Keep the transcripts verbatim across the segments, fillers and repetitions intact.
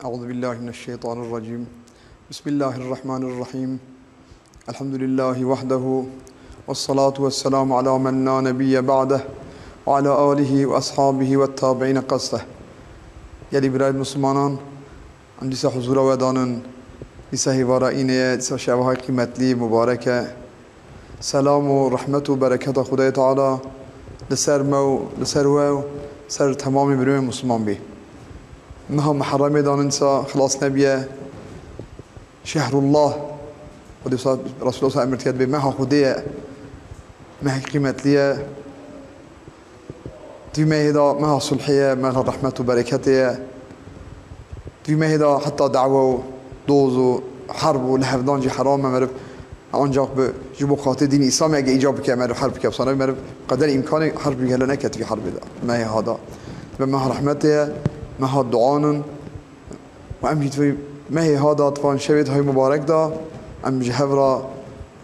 أعوذ بالله من الشيطان الرجيم. بسم الله الرحمن الرحيم. الحمد لله وحده، والصلاة والسلام على من لا نبي بعده، وعلى آله وأصحابه والتابعين قصده. Gelî birayê Mislimanan, em dîsa huzura we danin, dîsa hêvara înê ye, dîsa şevehay qîmetlî, mubarek e. Selam û rehmet û bereketa Xwedayê Teala li ser me û li ser we û ser temamê mirovên Misliman bê. Meha Muherremê danin dîsa xilas nebiye. Şehrullah, Xwedê wisa Resulullah wisa emir diket bê meha Xwedê ye, mehek qîmetlî ye. Di vî mehê de meha sulhê ye, meha rehmet û bereketê ye. Di vî mehê de heta dawe û doz û herb û lihevdan jî heram e meriv. Ancaq bi, ji bo xatirê dînê Îslamê ege îcab bike meriv herb bike, wisa meriv qeder îmkanê herb bike, hele neketibî herbê de. Mehê ha de. Ve meha rehmetê ye, meha duanin. Û em jî di vê mehê ha de, di van şevê hay mubarek de, em ji hev re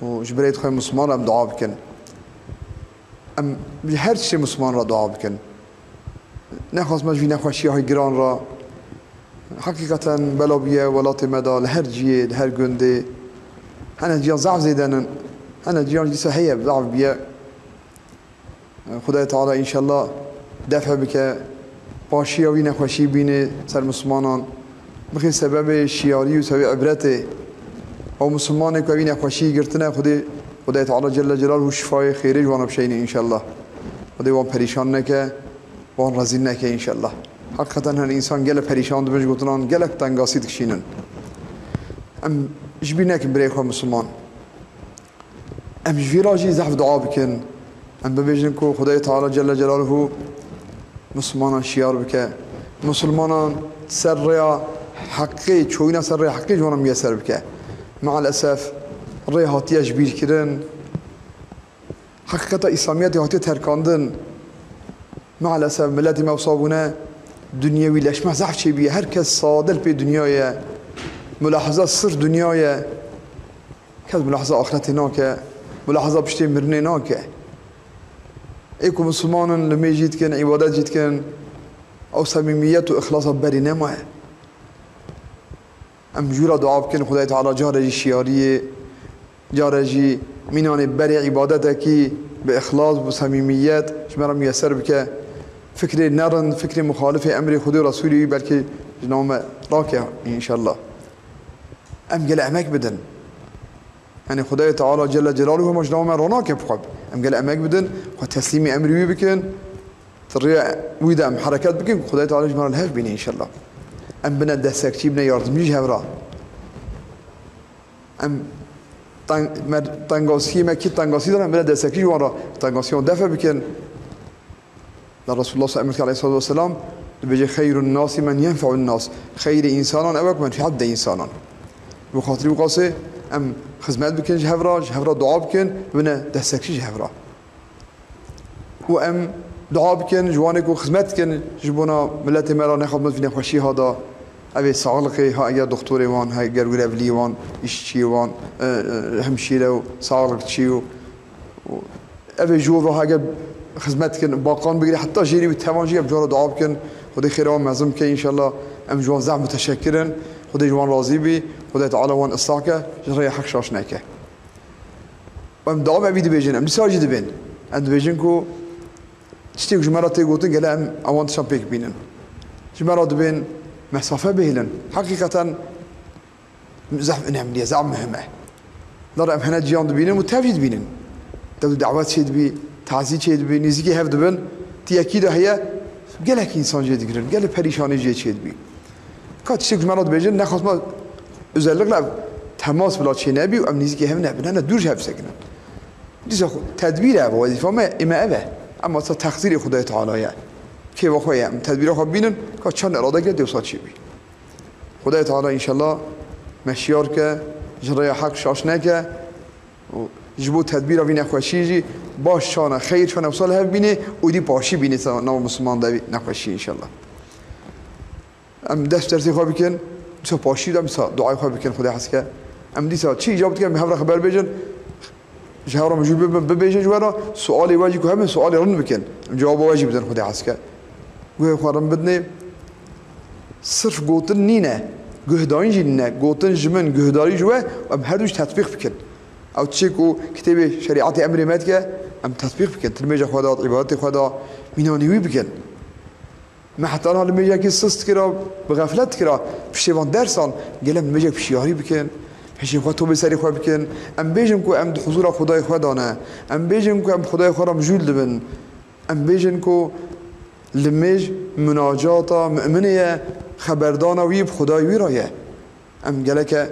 û ji birayê xwe Misliman re em dua bikin. Em ji her tiştê Misliman re dua bikin. Nexwazme ji vî nexweşiya hay giran re. Heqîqeten bela bûye welatê me de, li her ciyê, li her gundê. Hene ciyan zehf zêdenin. Hene ciyan dîsa heye, zehf bûye. Xwedayê Teala înşellah defe bike, paşiya wî nexweşî bîne ser Mislimanan, bixe sebebê şiyarî û sebebê ibretê. Ew Mislimanê ku wî nexweşî girtine, Xwedê, Xwedayê Teala Celle Celaluhu şifayê xêrê ji wan re bişeyne înşellah. Xwedê wan perîşan neke, wan rezîl neke înşellah. Heqîqeten hin însan gelek perîşan dibin ji gotinan, gelek tengasî dikişînin. Em ji bîr nekin birê xwe Misliman. Em ji vî re jî zehf dua bikin. Em bibêjin ku Xwedayê Teala Celle Celaluhu Mislimanan şiyar bike. Mislimanan ser rêya heqê, çoyîna ser rêya heqê ji wan re miyeser bike. Maalesef rê hatiye ji bîr kirin. Heqîqeta Îslamiyetê hatiye terkandin. Maalesef miletê me wisa bûne dinyewîleşme zehf çêbûye. Her kes sade li pê dinya ye. Mulahaza sir dinya ye. Kes mulahaza axretê nake, mulahaza piştê mirinê nake. Ê ku Misliman in, limê jî dikin, îbadet jî dikin, ew semîmiyet û îxlasa berê nemaye. Em jû re dua bikin, Xwedayê Teala carê jî şiyariyê, carê jî mînanê berê îbadetekî bi îxlas, bi semîmiyet ji me re miyeser bike. Fikrê nerin, fikrê muxalifê emrê Xwedê û Resûlê wî belkî ji nav me rake înşellah. Em gele emek bidin. Yanî Xwedayê Teala Celle Celaluhu hema ji nav me ronake bi xwe. Em gele emek bidin, xwe teslîmî emrî wî bikin. Di rêya wî de em hereket bikin, Xwedayê Teala ji me re li hev bîne înşellah. Em bine destekçî, bine yardimcî ji hev re. Em teng-, me, tengasiyê me kî tengasî de em bine destekçî ji wan re, tengasiyê wan defe bikin. La Resulullah sallallahu aleyhi ve sellem dibêje, "Xeyrun nasi men yenfe'un nas." Xeyrê însanan ew e ku menfîet bide însanan. Bi xatirî wî qasê em xizmet bikin ji hev re, ji hev re dua bikin, bibine destekçî ji hev re. Û em dua bikin ji wanê ku xizmet dikin ji bona miletê me re, nexabin vî nexweşî ha da. Ev ê saxlixê ha, eger doktorê wan, ha eger wîrevlî wan, îşçiyê wan, e, e, hemşîre û saxlixçî û Ev ê ji we ve hege xizmet dikin, baqan bigire, heta jêrî wî tevan jî em ji wan re dua bikin. Xwedê xêra wan mezin bike înşellah. Em ji wan zehf muteşekkir in. Xwedê ji wan razî bî. Xwedê Teala wan islah ke, ji rêya heq şaş neke. Em dawam evî dibêjin, em dîsa jî dibên. Em dibêjin ku tiştê ku ji me re tê gotin, gele em ewan tiştan pêk bînin. Ji me re dibên mesafe bihêlin. Heqîqeten Zehf önemli ye, zehf muhim e. Dara em hene ciyan dibînin û tev jî dibînin. Dev dawet çê dibî, tazî çê dibî, nêzîkî hev dibin, ti yekî de heye, gelek însan jê digirin, gelek perîşanî jê çê dibî. Ka tiştek ji me re dibêjin, nexwazma özellikle ev temas bila çê nebî û em nêzîkî hev nebin, hene dûr ji hev bisekinin. Dîsa xwe, tedbîr e ev, wezîfa me, ê me ev e. Ema sa texzîrê Xwedayê Teala ye. Kêfa xwe ye, em tedbîra xwe bînin, ka çend irade ke dewsa çê bî. Xwedayê Teala înşellah me şiyar ke, ji rêya heq şaş neke û ji bo tedbîra vî nexweşî jî baş çane, xeyr çane wisa li hev bîne û dî paşî bîne ser nava Misliman de vî nexweşî înşellah. Em dest dersê xwe bikin, dîsa paşî de dîsa duayê xwe bikin, Xwedê hez ke. Em dîsa çi îcab dikin, em hev re xeber bêjin. Ji hev re mijûl bibin, bibêjin ji we re, sualê we jî ku hebe, sualê rind bikin. Em cewaba we jî bidin, Xwedê hez ke. Guhê xwe rind bidinê. Sirf gotin nîne, guhdayîn jî nîne. Gotin ji min, guhdarî ji we, em her du jî tetbîq bikin. Ew tiştê ku kitêbê şerîetê emrê me dike, em tetbîq bikin. Di nimêja xwe de, di îbadetê xwe de, mînanî wî bikin. Me heta niha limêjekî sist dikira, bi xeflet dikira. Piştê van dersan, gelek limêjek piştiyarî bikin. Pêşên xwe tobê serê xwe bikin. Em bêjin ku em di huzûra Xwedayê xwe de ne. Em bêjin ku em Xwedayê xwe re mijûl dibin. Em bêjin ku limêj munacata mu'minê ye, xeberdana wî bi Xwedayê wî re ye. Em geleke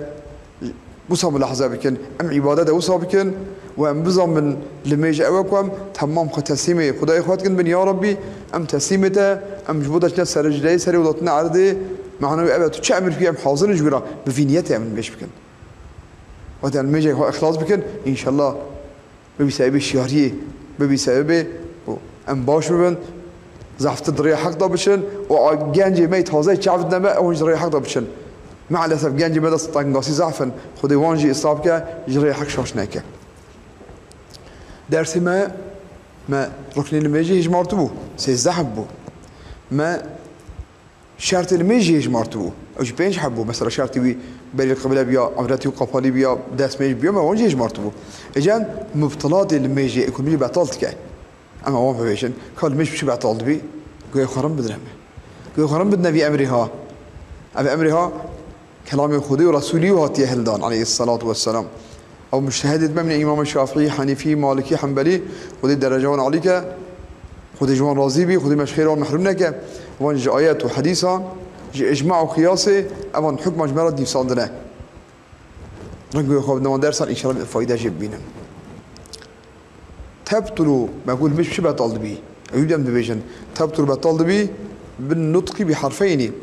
wisa mulaheze bikin, em îbadete wisa bikin û em bizanin limêj ew e ku em temam xwe teslîmê Xwedayê xwe dikin, bin ya Rebbî, em teslîmê te, em ji bo te çine secdeyê serê û datine erdê, mehna wî ev e, tu çi emir kî em hazir in ji wî re, bi vî niyetê em limêj bikin. Wextê em limêjê xwe îxlas bikin, înşellah bibî sebebê şiyariyê, bibî sebebê ku em baş bibin, zehf di rêya heq de biçin û a gencê me yê taze çav dine me, ew ji rêya heq de biçin. Meelesef gencê me de tengasî zehf in. Xwedê wan jî islah bike, ji rêya heq şaş neke. Dersê me, me ruknê limêjê hêjmartibû, sêzdeh bû. Me şertê limêjê jî hêjmartibû. Ew jî pênc heb bû. Mesela şertê wî berî li qible biya, ewretî wî qapalî biya, destmêj biya, me wan jî hêjmartibû. Êcan mubtilatê limêjê, ê ku limêjê betal dike. Em wan bibêjin, ka limêj bi çi betal dibî? Guhê xwe rin bidine me. Guhê xwe rin bidine vî emrê ha. Ev emrê ha, kelamê Xwedê û Resûlî û hatiye hildan, aleyhisselatu vesselam. Ew mujtehidê dibin, Îmam Şafîî, Henîfî, Malikî, Hembelî, Xwedê dereca wan alî ke, Xwedê ji wan razî bî, Xwedê me ji xêr wan mehrum neke. Van ji ayet û hedîsan, ji îcma û qiyasê, evan hukman ji me re nivîsandine. Reng wê xwe bidin wan dersan, înşallah fayde jê bibînin. Tebtulu, me got limêj bi çi betal dibî? Ew jî em dibêjin. Tebtulu betal dibî, bin nutqî bi herfeynî, bi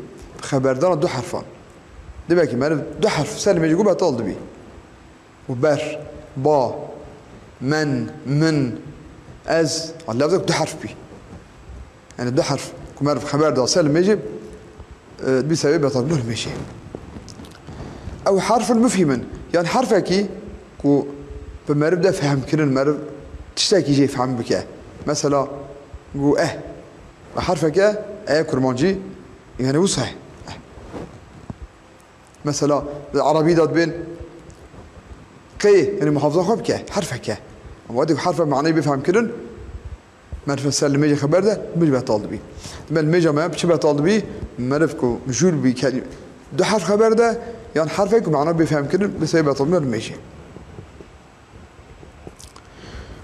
xeberdana du herfan. Dibekî meriv du herf ser limêjê ku betal dibî. Û ber, ba, men, min, ez, a lafzek du herf bî. Yani du herf ku meriv xeber da ser limêjê, e, dibî sebebê betal bûna limêjê. Ew herfun mufhîmin, yan herfekî ku bi meriv de fehmkirin, meriv tiştekî jê fehm bike. Mesela, gu eh. Ve herfeke, e kurmancî, yani wisa ye. Eh. Mesela, di Erebî de dibên qê, yani muhafaza xwe bike, herfeke. Ama wextê ku herfek manayê bê fehmkirin, meriv ser limêjê xeber de, limêj betal dibî. Dibê limêja me bi çi betal dibî? Meriv ku mijûl bî, ke-, du herf xeber de, yan herfek ku mana bê fehmkirin, bi sebebê betal bûna limêjê.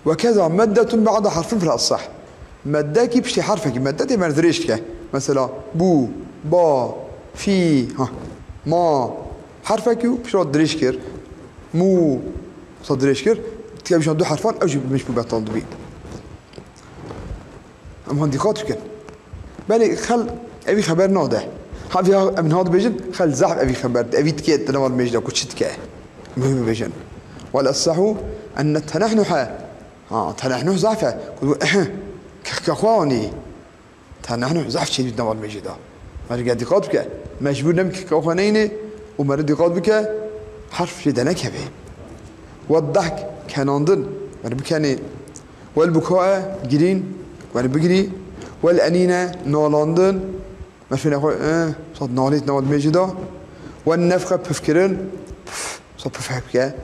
Ve keza meddetun ba'de harfin fil esah. Meddekî piştî herfekî. Medde tê meriv dirêj dike. Mesela, bû, ba, fî, ha, ma. Herfekî û piştre dirêj kir. Mû, wisa dirêj kir. Tika bîşan du herfan, ew jî limêj bû betal dibî. Em han dîqat bikin. Belê xel evî xeber nade. Ha vî ha em niha dibêjin, xel zehf evî xeber, evî dike di nava limêj de ku çi dike. Muhîm bibêjin. Wal esahu enne tenehnuhe. Ha, tenehnuh zehf e. Ku, kixka xwe anî. Tenehnuh zehf çêdibî di nava limêjê de. Meriv gel dîqat bike. Mecbûr ne kixka xwe neyne û meriv dîqat bike, herf jê de nekeve. Weddehk, kenandin. Meriv bikenê. Wel bukae, girîn, yani bigirî. Wel enîne, nalandin. Mefîne xwe, eh, sat nalî di nava limêjê de. Wel nefxe, pifkirin. Pif, sat pif hebke.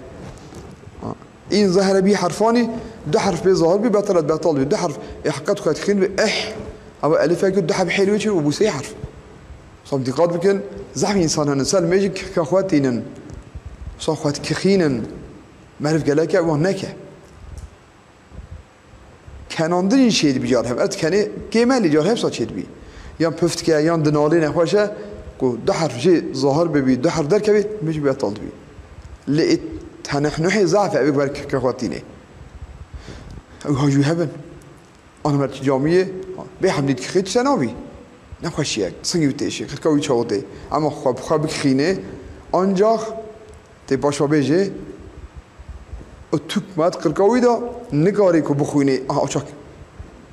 Ha. În zehre bî herfanî, du herf bê zahir bî, betelet betal bî. Du herf, e, heqet xwe dixîn bî, eh. Ama elifek du heb hêl wê çi, û bû sê herf. Sat dîqat bikin, zehf însan hene, ser limêjê kixka xwe tînin. Sat xwe dikixînin. Meriv geleke wan neke. Kenandinî çêdibî car hev. Ev kenê kêmelî car hev sa çêdibî. Yan pif dike, yan dinalê nexweş e, ku du herf jê zahir bibî, du herf derkevî, limêj bî betal dibî. Lê ê tenehnuhê zaf e, ev ê ber kixka xwe tînê. Ew ha jû hebin. An her çi camiyê, bê hemdî dikixê tişte nabî. Nexweşiyek, singî wî têşî, xirka wî çawitê. Ama xwe bi xwe bikixînê, ancax Tê paşva bêjê, û tûk ma di qirka wî de nikarî ku bixwînê. Aha, o çak.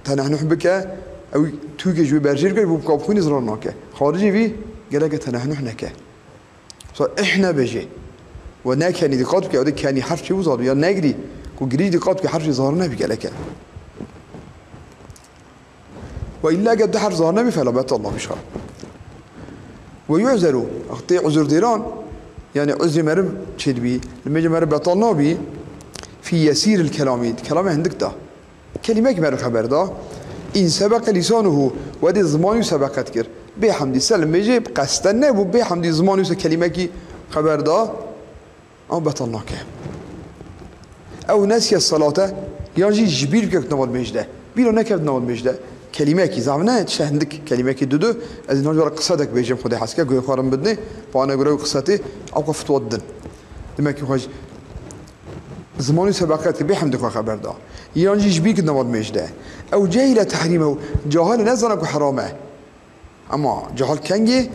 Tenehnuh bike, ew tûkê ji wê berjêr bike, ji bo bika bixwînê zirar nake. Xaricê vî, geleke tenehnuh neke. Sa ih nebêjê. We nekenî, dîqat bike, ew de kenî herf çê wisa ya negirî, ku girî dîqat bike, herf jê zahir nebî geleke. Ve illa eger du herf zahir nebî, fela betal nabî şa. Ve yu'zeru, wextê uzurdêran, yani uzrê meriv çêdibî, limêjê meriv betal nabî, fî yesîril kelamî, di kelamê hindik de. Kelîmek meriv xeber da, in sebeqe lisanuhu, wedê zimanî wî sebeqet kir. Bê hemdî se limêjê bi qeste nebû, bê hemdî zimanî wî se kelîmekî xeber da, Ew betal nake. Ew nesiye salate, yan jî ji bîr kevt nava dimêj de. Bîra nekevt nava dimêj de. Kelîmekî, zaf ne, tişte hindik kelîmekî dudu. Ez niha ji we re qisetek bêjim, Xwedê hez ke, guhê xwe rin bidinê, pa ne gure wî qisetê, ew xwe fitwa didin. Demek ki xwe ji zimanî sebeqet kir, bê hemdî xwe xeber da. Yan jî ji bîr kevt nava dimêj de. Ew cehîle tehrîmehu, cahil e, nezane ku heram e. Ema cahil kengê,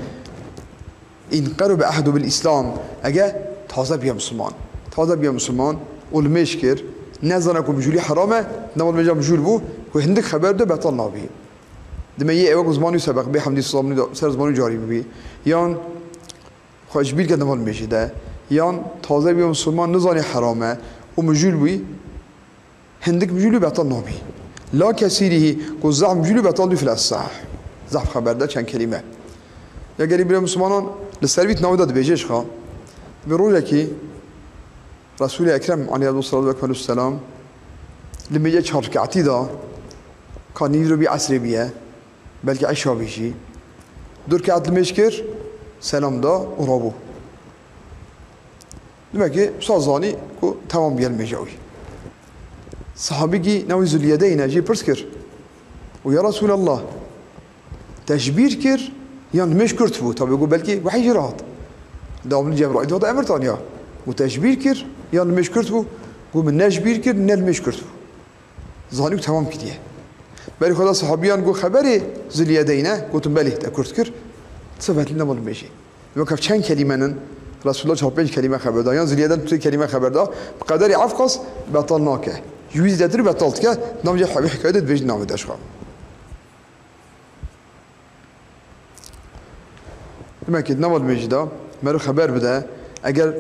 in qerube ehdu bil Îslam, ege taze biye misilman. Taze biye misilman û limêj kir, nezane ku mijûlî heram e, nema limêja mijûl bû, ku hindik xeber de betal nabî. Dime yê ewek zimanî sebeq bê hemdî zimanî da-, ser zimanî carî bibî. Yan xwe ji bîr ke nema limêjê de. Yan taze biye misilman nizanî heram e û mijûl bûyî. Hindik mijûlî betal nabî. La kesîrihî, ku zehf mijûlî betal bî fil esah. Zehf xeber de çend kelîme. Ya gelî birê Mislimanan li ser vî navê de dibêje ji xwe. Bi rojekî Resûlê Ekrem aleyhissalatu vesselam li mêce çar rekatî de ka nîvro bî esrê bîye. Belkî eşa bî jî. Du rekat limêj kir, selam da û rabû. Demek ki, wisa zanî ku temam bûye limêja wî. Sahabîkî navê Zulyedeyn e jî pirs kir. Û ya Resûlallah, te ji bîr kir, yan limêj kurt bû? Tabî ku belkî wehî jî re hat. Dawamlı Cebraîl dixwate emir taniya. Û te ji bîr kir, yan limêj kurt bû? Got, min ne ji bîr kir, ne limêj kurt bû. Zanî û temam kiriye. Berî xwe da sahabiyan got, xeberê Zilyedeyn e, gotin, belê, te kurt kir. Sifetlî nema limêjê. Weke çend kelîme nin, Resulullah çar pênc kelîme xeber da. Yan Zilyedeyn tu sê kelîme xeber da. Bi qederê efqas betal nake. Ji wî zêdetir betal dike. Namcê hikayetê dibêjin namê de ji xwe. Demek ki, di nava limêjî de meriv xeber bide, eger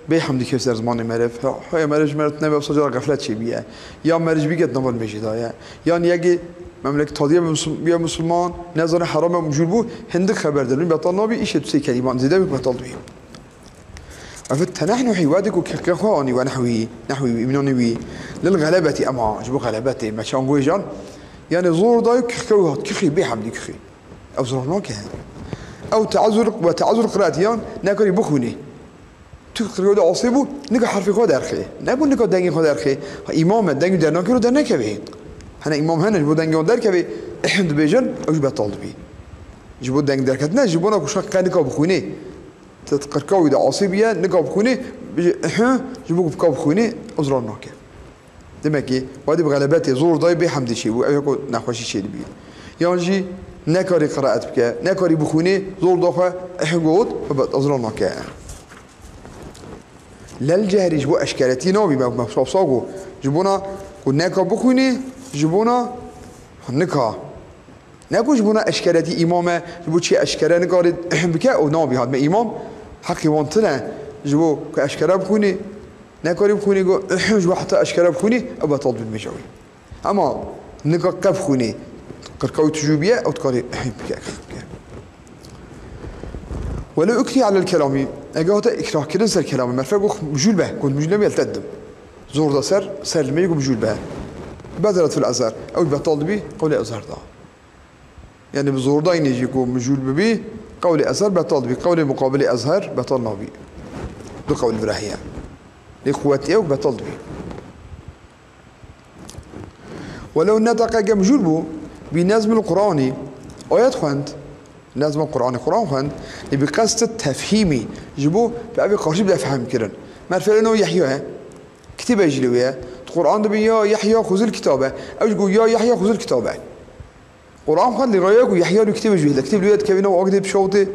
bê hemdî kevt ser zimanê meriv, ha, haya meriv ji meriv tune be, wisa cara xeflet çêbûye. Ya meriv ji bîr ket nava limêjî de ye. Yan yekê memleket tadiye be musul-, ya musulman, nezane heram e, mecûl bû, hindik xeber de, betal nabî, îşê tu sê kelîman zêde bî, betal dibî. Ev tenehnuhî, wedê ku kixê xwe anî we nehwî, nehwî wî, îmnanî wî. Lil xelebetî, ema ji bo xelebetê, me çan gojan. Yani zor dayî kixê wî hat, kixê bê hemdî kixê. Ew zor nake. Ew teazur ve teazur qiraetiyan nekarî bixwînî. Tu qirkewde asê bû, nika herfê xwe derxê. Nebû nika dengê xwe derxê. Ha, îmam e, dengê dernakê ro dernekevê. Hene îmam hene, ji bo dengê wan derkevê, dibêjin, ew jî betal dibî. Ji bo deng derketine, ji bona ku şa qe nika bixwînê. Te qirka wî de asê bûye, nika bixwînê, bêje, ehe, ji bo ku bika bixwînê, uzra nake. Demek ki, wadî bi xelebetê zor dayî bê hemdî çêbû, ew yeko nexweşî çêdibî. Yan jî nekarî qiraet bike, nekarî bixwînê, zor da xwe, ehe got, û be uzra nake. Lel cehrî ji bo eşkeretî nabî, me, me, saw, saw got. Ji bona ku neka bixwînê, ji bona nika. Ne ku ji bona eşkeretî îmam e, ji bo çi eşkere nikarê bike û nabî hat me îmam, heqê wan tune, ji bo ku eşkere bixwînî, nekarî bixwînî, go, ji bo heta eşkere bixwînî, ew betal dibin bêje wî. Ema nika qe bixwînî, qirka wî tijû bûye, ew dikarî bike, bike. Welo ukrihe alel kelamî, eger hate îkrahkirin ser kelamê, merfe go mijûl be, go mijûl nebî, el te didim. Zor da ser, ser limê go mijûl be. Bederet fil ezher, ew betal dibî, qewlê ezher da. Yani bi zordayînê jî ku mijûl bibî, qewlê ezher betal dibî, qewlê muqabilê ezher betal nabî. Du qewl vira heye. Lê quwetî ew betal dibî. Welew neteqe, ge mijûl bû, bi nezmil Qur'anî, ayet xwend, nezma Qur'anê, Qur'an xwend, lê bi qesdi tefhîmî, ji bo bi evê qarşî bide fehm kirin. Merfê no Yehya ye, kitêbe jî li wê ye. Di Qur'an dibin ya Yehya xuzil kitabe. Ew jî got ya Yehya xuzil kitabe. Quran xwend, lê raya ku Yehya li kitêbê jî heye. Kitêb li wê dikevî nav agirê pişawitê.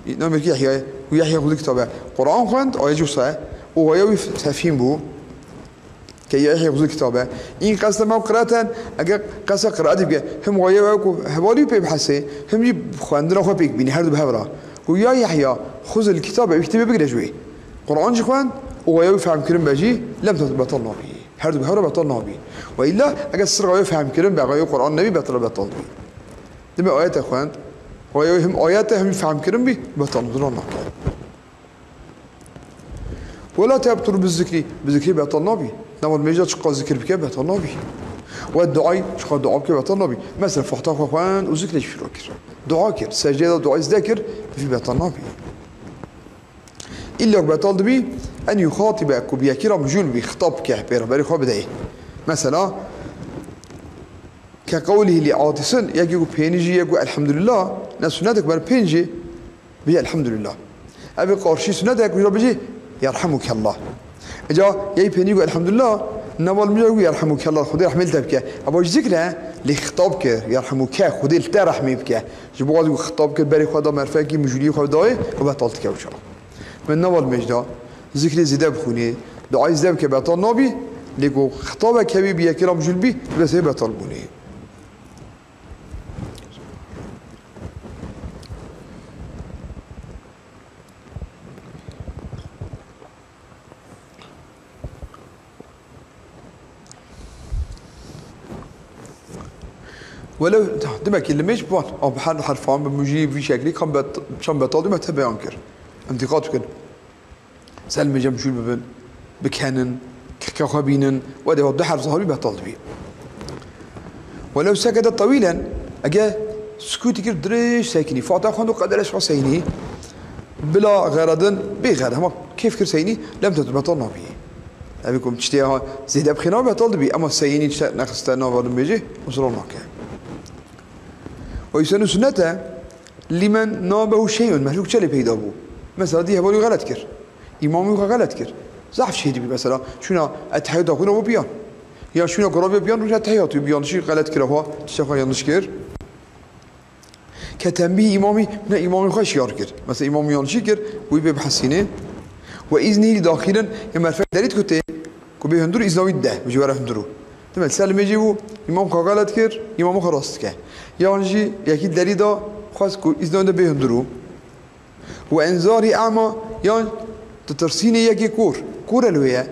Namê ki Yehya ye. Ku Yehya xwedî kitabe. Quran xwend, ayê jî wisa ye. Û aya wî tefhîm bû. Ke Yehya xwedî kitabe. În qesde me qiraeten, eger qesde qiraetî bike, him waya wê ku hevalî pê bihesê, him jî xwendina xwe pêk bînî, her du bi hev re. Ku ya Yehya, xuzil kitabe, wî kitêbê bigire ji wê. Quran jî xwend, û waya wî fehmkirin be jî, lem betal nabî. Her du bi hev re betal nabî. Ve îlla eger sirxa wê fehmkirin be, wê Quran nebî, betal, betal dibî. Dime ayete xwend, Ew hem ayet e, hem fehm kirin bî, betal, zira nake. Wela tebtulu bi zikrî, bi zikrî betal nabî. Nava nimêja çiqa zikir bike, betal nabî. We duayî çiqa dua bike, betal nabî. Mesela Fatiha xwe xwend û zikrê şîro kir. Dua kir, secdeyê de duayî zide kir, vî betal nabî. Îlla ku betal dibî, en yuxatibe, ku bi yekî re mijûl bî, xitab bike, pêxemberê xwe bideyê. Mesela, ke qewlihî lî atisin, yekî ku pênî jî ye ku elhamdulillah, ne sunnet e ku ber pênc jî bî elhamdulillah. Ev ê qarşî sunnet e ku jî bijî yerhamukallah. Îca yey pênî ku elhamdulillah, nava nimêja ku yerhamukallah, Xwedê rehmê li te bike. Eva jî zikr e, lê xitab kir, yerhamuke, Xwedê li te rehmê bike. Ji bo wazî ku xitab kir, berê xwe da merfekî, mijûlî xwe dayê, û betal dike wisa. Min nava nimêj da, zikrê zêde bixwînê, duayê zêde bike betal nabî, lê ku xitabek hevî bi yekê re mijûl bî, dibe sê betal bûnê. Welew, demek ki limêj bi van, a bi her herfan, bi mujî, vî şeklî, kam bet-, çend betal dû me te beyan kir. Em dîqat bikin. Ser limêje mijûl bibin, bikenin, keke xwe bînin, we dê du herf zahar bî betal dibî. Welew sekete tewîlen, ege sukûtî kir dirêj sekinî, Fatiha xwend û qedere şifa sekinî, bila xeredin, bê xered, hema kêf kir sekinî, lem tetu betal nabî. Evî ku tiştê ha zêde bixîna betal dibî, ema sekinî tiştek nexiste nava limêjê, usra nake. Ve yusenu sunnet e, limen nabehu şey'un, mehlûk çelê peyda bû. Mesela dî hevalî xelet kir. Îmamî xwe xelet kir. Zehf şey dibî mesela. Şûna etehiyata xwe bû biyan. Ya şûna ku rabiya biyan, rûna etehiyatî biyan. Şî xelet kir, xwe, tişta xwe yanlış kir. Ke tenbîh îmamî, ne îmamî xwe şiyar kir. Mesela îmamî yanlışî kir, wî pê bihesînê. Ve îznî lî daxilin, ya merfek derît ku tê, ku bê hundir îzna wî dide, ji were hundir û. Demek ser limêjê bû, îmam xwe xelet kir, îmamî xwe rast dike. Yan jî yekî derî da, xwest ku îzna wî de bê hundir û. Ve enzarî ema, yan ditirsînê yekê kor. Kor e li wê ye.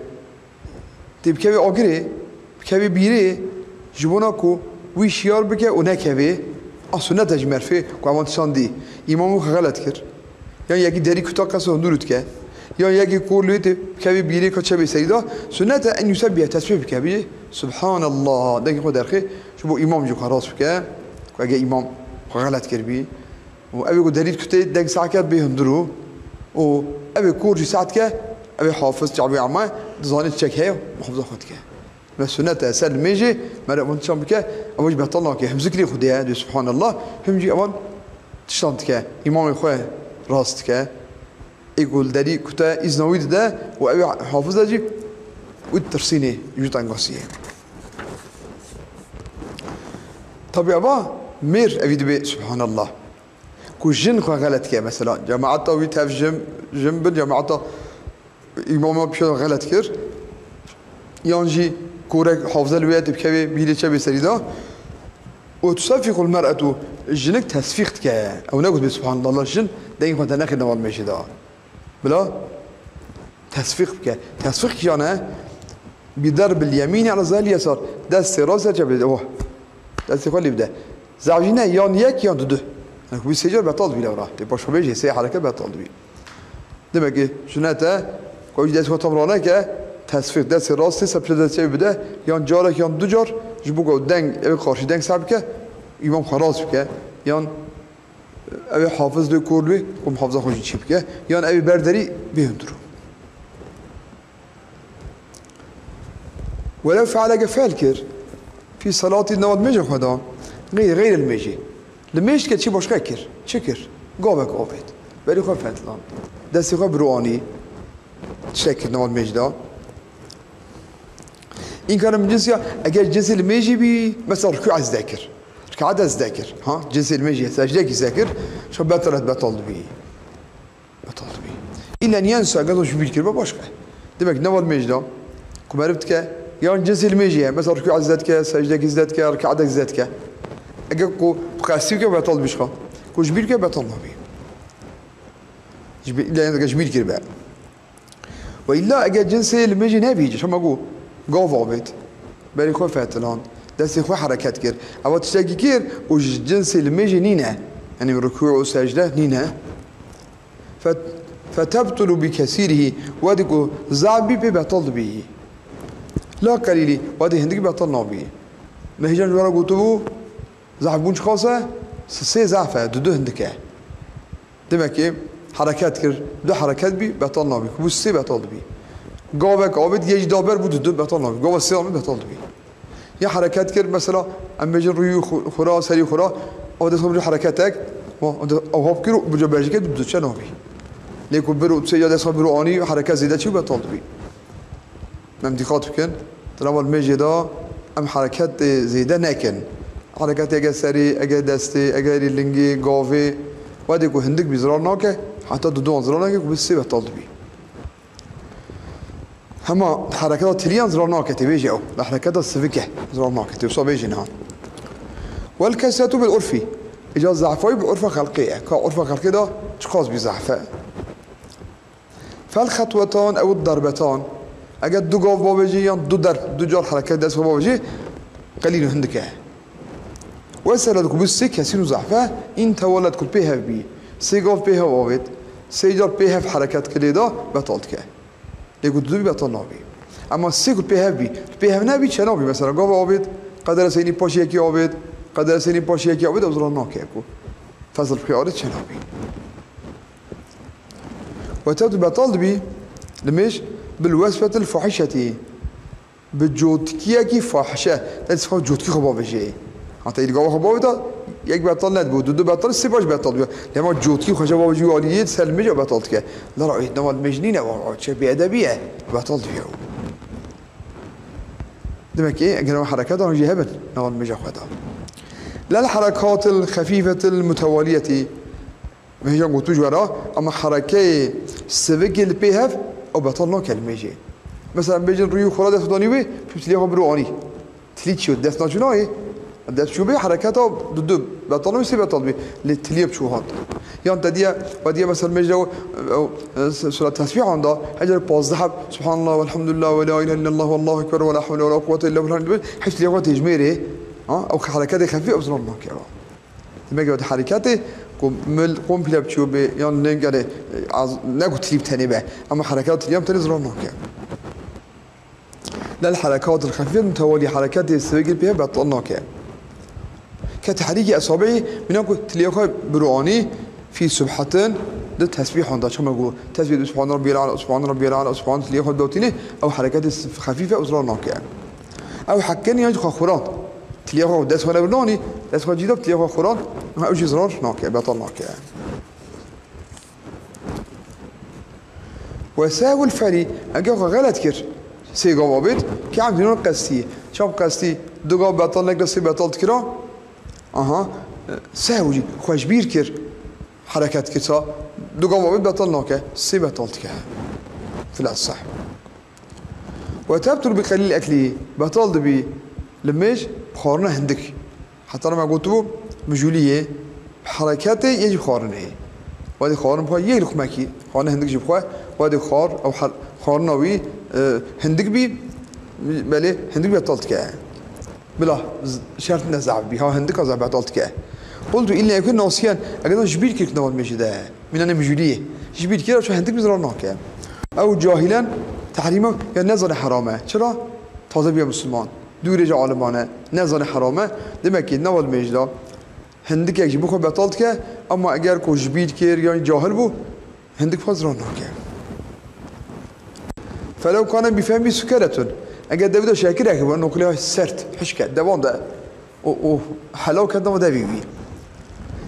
Tê bikeve agirê, bikeve bîrê, ji bona ku wî şiyar bike û nekeve, a sunnet e ji merfê ku evan tişan dî. Îmamî xwe xelet kir. Yan yekî derî kuta qesa hundir û dike. Yan yekî kor li wê tê bikeve bîrê ka çebê serî da. Sunnet e en yusebbihe tesbîh bike, bî, Subhanallah, dengê xwe derxê, ji bo îmam jî xwe rast bike. Ku ege îmam xwe xelet kir bî. Û ew ê ku derî dikutê deng saet ke bê hundir û, û ew ê kor jî saet ke, ew ê hafiz çavê ema dizanê çek heye, muhafaza xwe dike. Ve sunnet e, ser limêjê, mere ewan tişan bike, ew jî betal nake. Hem zikrê Xwedê ye, dê Subhanallah, hem jî ewan tiştan dike, îmamê xwe rast dike. Ê ku li derî kute îzna wî dide û ew ê hafiz e jî wî tirsînê, jû tengasiyê. Tabi eva mêr evî dibe, Subhanallah. Ku jin xwe xelet ke, mesela, cemaeta wî tev jin, jin bin, cemaeta îmama pişa xelet kir, yan jî korek hafze li wê ye, tê bikevê bîrê çebê serî de. Û tuseffiqul mer'etu, jinik tesfîq dike. Ew ne gotibê, Subhanallah, jin dengê xwe dernexe nava limêjê de. Bila tesfîq bike. Tesfîq kîjan e? Bi derbil yemînî ala zehril yesar. Destê rast ser çepê de. Oh. Destê xwe lê bide. Zehf jî ne, yan yek yan du du. Yani, wî sê car betal dibî lewra. Lê paşxwe bêjê sê hereke betal dibî. Demek ki sunnet e, ku jî destê xwe tam raneke, tesfîq, destê rastê ser pişta destê çepê bide, yan carek yan du car, ji bo ku deng, ew qarşî deng seh bike, îmam xwe rast bike, yan ew ê hafiz bê, kor bê, ku muhafaza xwe jî çê bike, yan ew ê ber derî bê hundir. Welew feal, eger feal kir, fî salatî, nava limêja xwe da, xeyr, xeyr limêjê. Limêj dike çi başka kir, çi kir? Gavek avêt. Berî xwe fetland. Destê xwe bi ro anî. Tiştek kir nava limêj da. Înkara min cins ya, eger cinsê limêjî bî, mesela rikû ez dekir. Rikaet ez dekir. Ha? Cinsê limêjî ye, secdekî zekir, şa betalet betal dibî. Betal dibî. Îlen yensa, eger ji bîr kiribe başka. Demek nava limêj da, ku meriv dike, yan cinsê limêjî ye, mesela rikû ez dekir, secdekî ez dekir, rikaetek ez dekir. Eger ku bi qestî bike, betal dibî şa. Ku ji bîr kiribe, betal nabî. Ji bîr, îlen eger ji bîr kiribe. Ve îlla eger cinsê limêjê nebî, çima ku gav avêt, berê xwe fetiland, destê xwe hereket kir, eva tiştekî kir û ji cinsê limêjê nîne. Yanî rukû û secde nîne. Fe-, fetebtulu bi kesîrihî, wedî ku zaf bî pê betal dibî. La qelîlî, wedî hindik betal nabî. Me hîcan ji we re gotibû, zaf bûn çiqas e? Sê zaf e, du du hindik e. Demek ki hereket kir, du hereket bî, betal nabî. Ku bû sê betal dibî. Gavek avêt, yê jî da ber bû du du, betal nabî. Gava sê avêt, betal dibî. Ya hereket kir, mesela, em bêjin rûyî xu-, xura, serî xura, o dest xwe biro hereketek, o, o de-, ew hap kir û bi cebejike du du çe nabî. Lê ku biro, sê ya dest xwe biro anî, hereket zêde çi betal dibî. Em dîqat bikin, di nava limêjê de em hereketê zêde nekin. Hereketê ege serê, ege destê, ege lingê, gavê, wedê ku hindik bî zirar nake, heta duduwan zirar nake ku bi sê betal dibî. Hema hereketa tiliyan zirar nake, tê bêjî ew. Li hereketa sivike zirar nake, tê wisa bêjî niha. Wel kesretu bil urfi. Îca zehfayî bi urfa xelqê ye. Ka urfa xelqê de çiqas bî zehfe. Fel xetwetan ew darbetan. Eger du gav bavêjî yan du derb, du car hereket dest xwe bavêjî, qelîl û hindik e. Wesela ku bû sê kesîr û zehfe, în tewalet ku pê hev bî. Sê gav pê hev avêt, sê car pê hev hereket kirê de betal dike. Lê ku du bî betal nabî. Ema sê ku pê hev bî, pê hev nebî çe nabî. Mesela gav avêt, qedere seynî paşî yekî avêt, qedere seynî paşî yekî avêt, ew zirar nake ku. Fezl pê avêt çe nabî. Wetewt betal dibî, limêj bil wesfetil fahişetî. Bi cotkiyekî fahişe, te dîsa cotkî xwe bavêjê. Heta îdgava xwe bavêta, yek betal nedibû, du du betal, sê baş betal bû. Lê hema cotkî xwe jî bavêjî wî alî yê, ser limêja betal dike. Lera êt nava limêj nîne, wa, wa, çe bêedebî ye, betal dibe. Demek ki, eger ew hereketan jî hebin, nava limêja xwe de. Lel herekatil xefîfetil mutewaliyetî. Me hêja gotu ji we re, ama herekeyê sivikê li pê hev, ew betal nake li mêjê. Mesela, em bêjin rûyê xwe re dest danî wê, pişt tiliyê xwe biro anî. Tilî çi yo? Dest naçû nayê. Dest çû bê, hereketa du du betal nabî, sê betal bî. Lê tiliyê biçû hat. Yan te diye, we diye mesela mêj de, ew, ew, sura tesbîhan da, hecer pazdeh heb, Subhanallah, velhamdülillah, ve la ilahe illallah, vallahu ekber, ve la havle ve la kuvvete illa billah, pişt tiliyê xwe têjmêrê. Ha? Ew hereketê xefîf, ew zirar nake ew. Demek ki hereketê ku mil komple biçû bê, yan ne gere, az, ne ku tilî bi tenê be. Ama hereketa tilî em tenê zirar nake. Lel herekatil xefîfet mutewalî, hereketê sivikê pê betal nake. Ke tehrîkî esabi'î, mîna ku tiliyê xwe biro anî, fî subhatin, di tesbîhan da, çima ku tesbîh di Subhan Rabbiyel Ala, Subhan Rabbiyel Ala, Subhan tiliyê xwe dotînê, ew hereketê xefîf e û zirar nake. Ew hekin yan jî xwe xurand. Tiliyê xwe dest xwe nebir nanî, dest xwe cî da tiliyê xwe xurand, ha ew jî zirar nake, betal nake. Ve sehvul ferî, eger xwe xelet kir, sê gava bêt, ki emdî non qestî. Çap qestî, du gav betal nekir, sê betal dikira. Aha, sehv jî, xwe ji bîr kir, hereket kir sa, du gav bêt betal nake, sê betal dike. Fil esah. Ve tebtul bi qelîl eklî, betal dibî li mêj xwarina hindik. Heta me gotibû, mijûliyê, hereketê yê jî xwarinê. Wedî xwarin bixwe yek luqmekî, xwarina hindik jî bixwe, wedî xwar, ew her-, xwarina wî, e, hindik bî, belê hindik betal dike. Bila z-, şert ne zaf bî, ha hindik a zaf betal dike. Qultu illa yekun nasiyen, eger ji bîr kir nava limêjê de. Mîna ne mijûliyê. Ji bîr kir, ew hindik bi zirar nake. Ew cahilen tehrîma ya nezane heram e. Çira? Taze bûye misilman. Dûrê ji aliman e. Nezane heram e. Demek ki nava limêj de hindikek jî bixwe betal dike. Ama eger ku ji bîr kir yan cahil bû, hindik xwe zirar nake. Felew kane bi fehmî sukeretun. Eger devî de şekirek bû, noqilê sert, hişk e, devan de. û, û hela ket nava devî wî.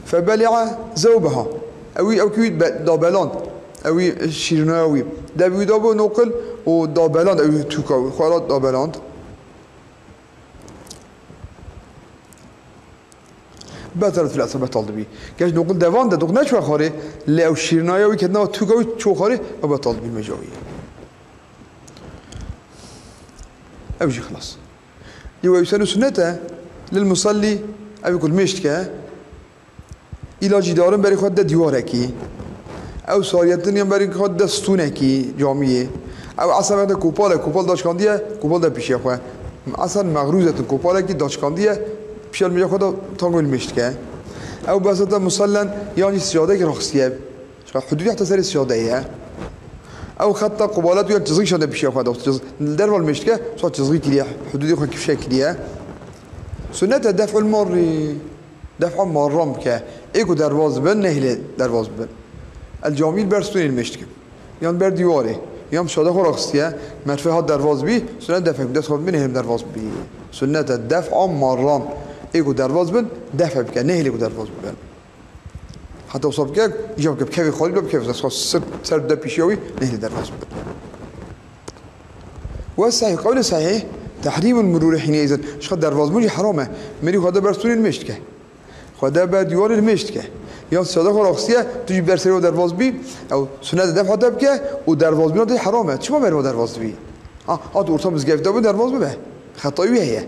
Febeli'a zewbeha. Ewî, ewkî wî be-, dabeland. Ewî şîrînaya wî. Devî wî da bo noqil û dabeland ewî tûka wî. Xwe re dabeland. Betelet fil esl betal dibî. Geç noqil devan de, doq neçû xwarê, lê ew şîrînaya wî ket nava tûka wî çû xwarê, ew betal dibî mêja wî. Ew jî xilas. Yê wê senu sunnet e, lil musallî, ew ku limêj dike, îlacî darin berî xwe de dîwarekî. Ew sariyetin yan berî xwe de stûnekî camiyê. Ew esen de kopal e, kopal daşkandiye, kopal de pişiye xwe. Esen mexrûzetin kopalekî daşkandiye, pişiye limêja xwe de tango limêj dike. Ew besete musellen yan jî sicadekî raxistiye. Çika hudûdî heta serê sicadeyê ye. Ew xeta qubalet yan çizgî şande pişiya xwe de. Çiz-, li derva li mêştike, çiqa çizgî kiriye, hudûdî xwe kifşe kiriye. Sunnet e def'ul marri, def'a marran bike. Ê ku derbaz bin, nehêlê derbaz bin. El camî li ber stûnê li mêştike. Yan ber dîwarê, yan şade xwe raxistiye, merfê hat derbaz bî, sunnet defek, dest xwe bimîne hêlim derbaz bî. Sunnet e def'a marran. Ê ku derbaz bin, def e bike, nehêlê ku derbaz bibin. Heta wisa bike, îca bike, bikeve xalî, bila bikeve, dest xwe ser, ser de pişiya wî, nehêlê derbaz bibin. Ve sahih, qewlê sahih, tehrîmul murûrî hînê îzin. Şixa derbazbûn jî heram e. Mirî xwe de ber stûnê li mêştike. Xwe de ber dîwarê li mêştike. Yan sade xwe raxistiye, tu jî ber serê xwe derbaz bî, ew sunet def hate bike û derbazbûna te heram e. Çima ber xwe derbaz dibî? Ha, hat orta mizgefta bû derbaz bibe. Xetayî wî heye.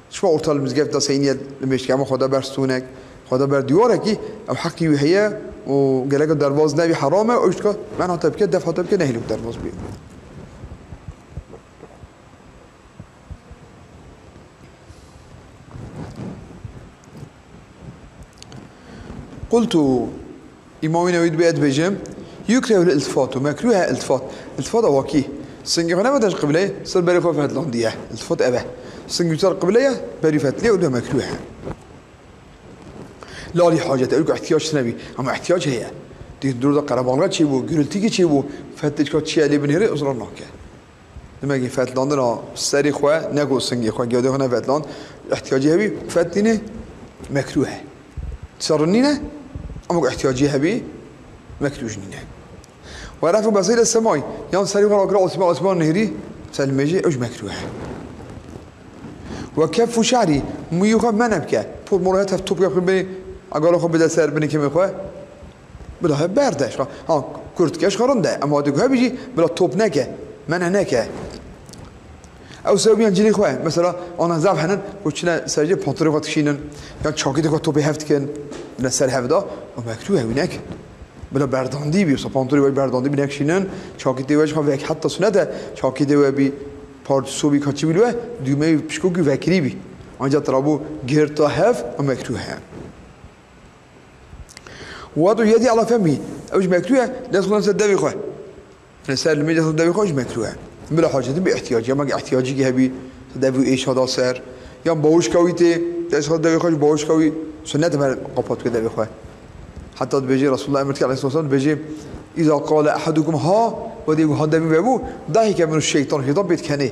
Çima orta li mizgefta seyniye li mêştike, ama xwe de ber stûnek, xwe de ber dîwarekî, ew heqî wî heye û gerek derbaz nebî heram e, ew jî dika men hate bike, def hate bike, nehêlî derbaz bî. Qultu, Îmamê Newî dibê ez dibêjim, yukrehul iltifatu, mekrûh e iltifat. Iltifat awakî. Singê xwe nefete ji qibleyê, ser berê xwe fetlandiye. Iltifat ev e. Singê ser qibleyê, berî fetliye û de mekrûh e. Lalî hacet, ew ku ihtiyac tine bî. Ama ihtiyac heye. Dî dûr de qerebalga çêbû, gurultîkî çêbû, fetê çika çiye lê binêre, uzra nake. Demek ki fetlandina serê xwe, ne ku singê xwe, gevdê xwe nefetland, ihtiyacî hebî, fetlînê mekrûh e. Şer nîne, ama ku ihtiyacî hebî, mekrûh jî nîne. Ve ref'u besarî ile semay, yan serê xwe rakira osman, osman nehîrî, selmêjî, ew jî mekrûh e. Ve keffu şe'rî, mûyê xwe mene bike, por mor het heft top yapın beni, agala xwe bide ser binê kemê xwe, Bila hebe berde, şixa, ha, kurtke, şixa rind e, ema hatiku hebî jî bila top neke, mene neke. Ew sebebiyan cilê xwe, mesela, ana zaf henin, ku çine sercê pantolê xwe dikişînin, yan çakîtê xwe topê hev dikin, bila ser hev da, o mekrûh e, wî neke. Bila berdandî bî, wisa pantolê wê berdandî bî nekişînin, çakîtê wê jî xwe vek heta sunet e, çakîtê wê bî, partûsû bî, kaçî bî li we, dûmeyê pişkokî vekirî bî. Anca tirabû girta hev, o mekrûh e. Wadu yedî ala femî. Ew jî mekrûh e. Dest xwe ser devê xwe. Li ser limê dest xwe devê xwe jî mekrûh e. Bila hacetî bi ihtiyacî. Ama ihtiyacî ki hebî devê êşa da ser. Yan bawişka wî tê. Dest xwe devê xwe jî bawişka wî. Sunnet e me qapat bike devê xwe. Heta dibêjê Resulullah emir dike aleyhisselam dibêjê, "İza qale ahadukum ha." Wedî ha devê vebû. Dahike minu şeytan. Şeytan pê dikenê.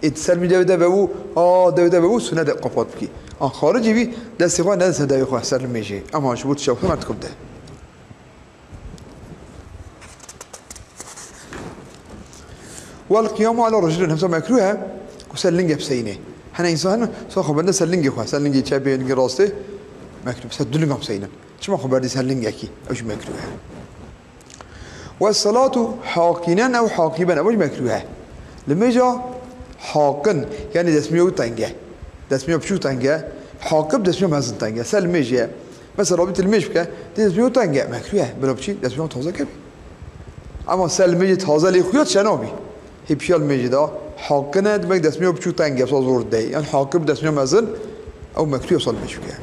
Ê di ser min devê de vebû, a, devê de vebû, sune de qapat bikî. An xaricê vî, destê xwe nede ser devê xwe, ser limêjê. Ema ji bo tişta xwe merdikum de. Wel qiyamu ala riclin, hemsa mekrûh e, ku ser lingê biseyînê. Hene însan hene, sa xwe bende ser lingê xwe, ser lingê çepê, lingê rastê, mekrûh, ser du linga biseyînin. Çima xwe berdî ser lingekî? Ew jî mekrûh e. Ve salatu haqinen ew haqiben, ew jî mekrûh e. Limêja haqin, yani destmîya wî teng e. Destmîya biçûk teng e. Haqib destmîya mezin teng e. Ser limêjê ye. Mesela rabî tu limêj bike, dê destmîya wî teng e. Mekrûh e. Bila biçî destmîya taze kevî. Ama ser limêjê taze lê xuya çe nabî. Hê piya limêjê de haqin e, demek destmîya biçûk teng e. Sa zor dey. Yani haqib destmîya mezin, ew mekrûh e ser limêj bike.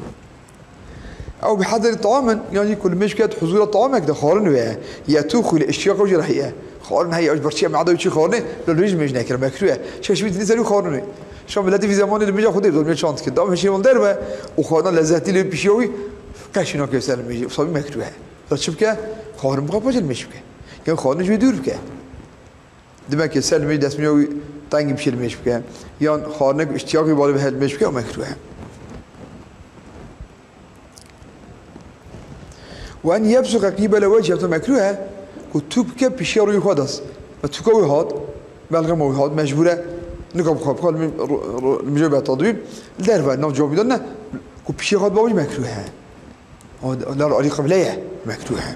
Ew bi hederî taamin, yan jî ku li mêj ket huzûra taamek de xwarin wê ye. Yetûxu li îştiyaqa jî re heye. Xwarin heye, ew ji ber çi ye, me'da wî çi xwarinê, li mêj mêj nekir, mekrûh e. Çeşmî dî ser wî xwarin wê. Şa milletî vî zemanê li mêja xwe dê, li mêj çand dikir. Da mêjê wan derve û xwarina lezzetî lê pişiya wî qeşî nake ser li mêjê. Wisa wî mekrûh e. Da çi bike? Xwarin bixwe paşê li mêj bike. Yan xwarinê ji wê dûr bike. Demek ki ser limêj destmîya wî tengî pişê limêj bike. Yan xwarinek îştiyak wî balê bihe limêj bike, ew mekrûh e. Ve en yebsuqa qîbele wecihî, hemsa mekrûh e, ku tûk bike pişiya rûyê xwe de. Ve tûka wî hat, belxema wî hat, mecbûr e, nika bixwe bixwe, limêj, ro-, ro-, limêja beta dibî, li derve, nav camî de ne, ku pişiya xwe dibe, wî mekrûh e. O, o lar alî qibleye, mekrûh e.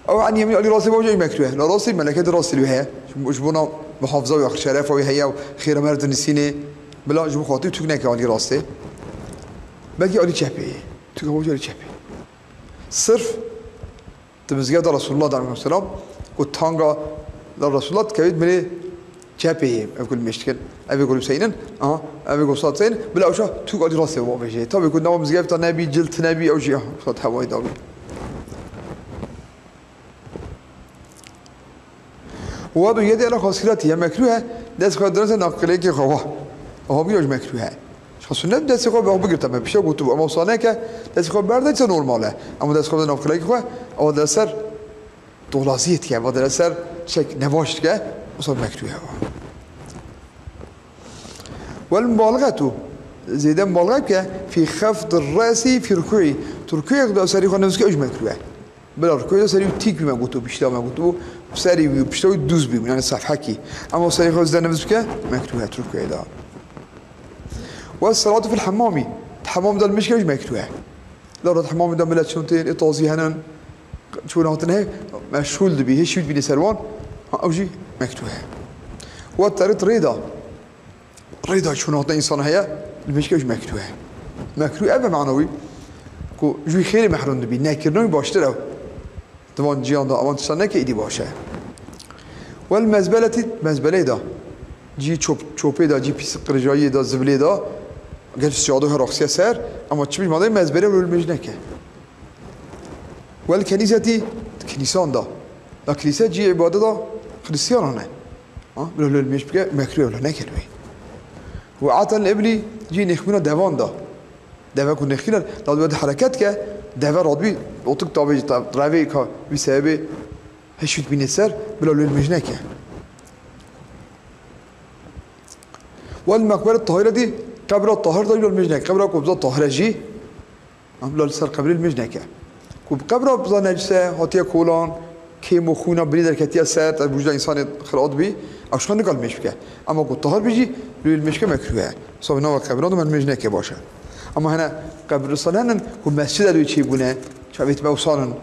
Ew an yemîn alî rastê bavê mekrûh e. La rastê melekê di rastê wî heye. Ji, ji bona muhafaza wî, şerefa wî heye û xêra meriv dinîsînê. Bila ji bo xatir tûk neke alî rastê. Belkî alî çepê. Tûk bavê alî çepê. Sirf di mizgefta Resulullah de aleyhisselam ku tanga la Resulullah dikevît mirê Çepê yê, ev ku li mêj dikin. Ev ê ku li seynin, aha, ev ê ku sat seynin, bila ewşa tûk alî rastê bavêjê. Tabii ku nava mizgefta nebî, cilt nebî, ew jî, aha, sat hewayê dabî. Wa du yedi ela xaskirati ya mekruh e, dest xwe direse naqileyekê xwe wa. Aha, bî ew jî mekruh e. Şa sunnet destê xwe bi bigirte me, pişta gotu, ama wisa neke, destê xwe berde, çi normal e. Ama dest xwe naqileyekê xwe, ewa de ser dolaziyê dike, ewa de ser çek nebaş dike, wisa mekruh e. Wel mubalixetu, zêde mubalixe bike, fî xefd resi fî rukûî. Tu rukûyê de serî xwe nivîske, ew jî mekruh e. Bila rukûyê de serî wî tîk bî me gotu, pişta me gotu, serî wî pişta wî dûz bî, yani sefhekî. Ama serî xwe zêde nivîs bike, mekruh e tu rukûyê de. Ve salatu fil hemamî. Hemam de li mêj ke, ew jî mekruh e. Lara hemamê de millet çûn tên, ê tazî henin, çûn hatin hê, meşgûl dibî, hê şî dibînê ser wan, ha, ew jî mekruh e. Ve terit rêda. Rêda çûn hatin însan heye, li mêj ke, ew jî mekruh e. Mekruh ev e mana wî, ku ji wî xêrê mehrûm dibî, nekirina wî baştir e. Di van ciyan de, ewan tiştan neke, îdî baş e. Wel mezbeletî, mezbeleyê de, cî çop-, çopê de, cî pîs qirijayiyê de, zibilê de, gel siyado her axiye ser, ama çi bî madeyê mezbelê wilo li mêj neke. Wel kenîsetî, kinîsan de. Da kinîse cî îbadeta Xristiyanan e. Ha? Wilo li mêj bike, mekruh e, wilo neke wê. Û eten îblî, cî nêxmîna devan de. Deve ku nêxîne, radbî wede hereket ke, deve radbî, otik tabê jî ta-, revê ka, vî sebebê, hê şût bînê ser, bila li mêj neke. Wel mekbere tahiretî, qebra tahir de bila li mêj neke. Qebra ku biza tahire jî, em bila li ser qebrê li mêj neke. Ku bi qebra biza necise, hatiye kolan, kêm û xûna binî derketiye ser, te bûjda însanê xirat bî, ew şan nika li mêj bike. Ama ku tahir bî jî, li mêj ke mekruh e. Sabê nava qebran de me li mêj neke baş e. Ama hene qebristan henin ku mescid e li wê çêbûne, çavêt me wisa nin,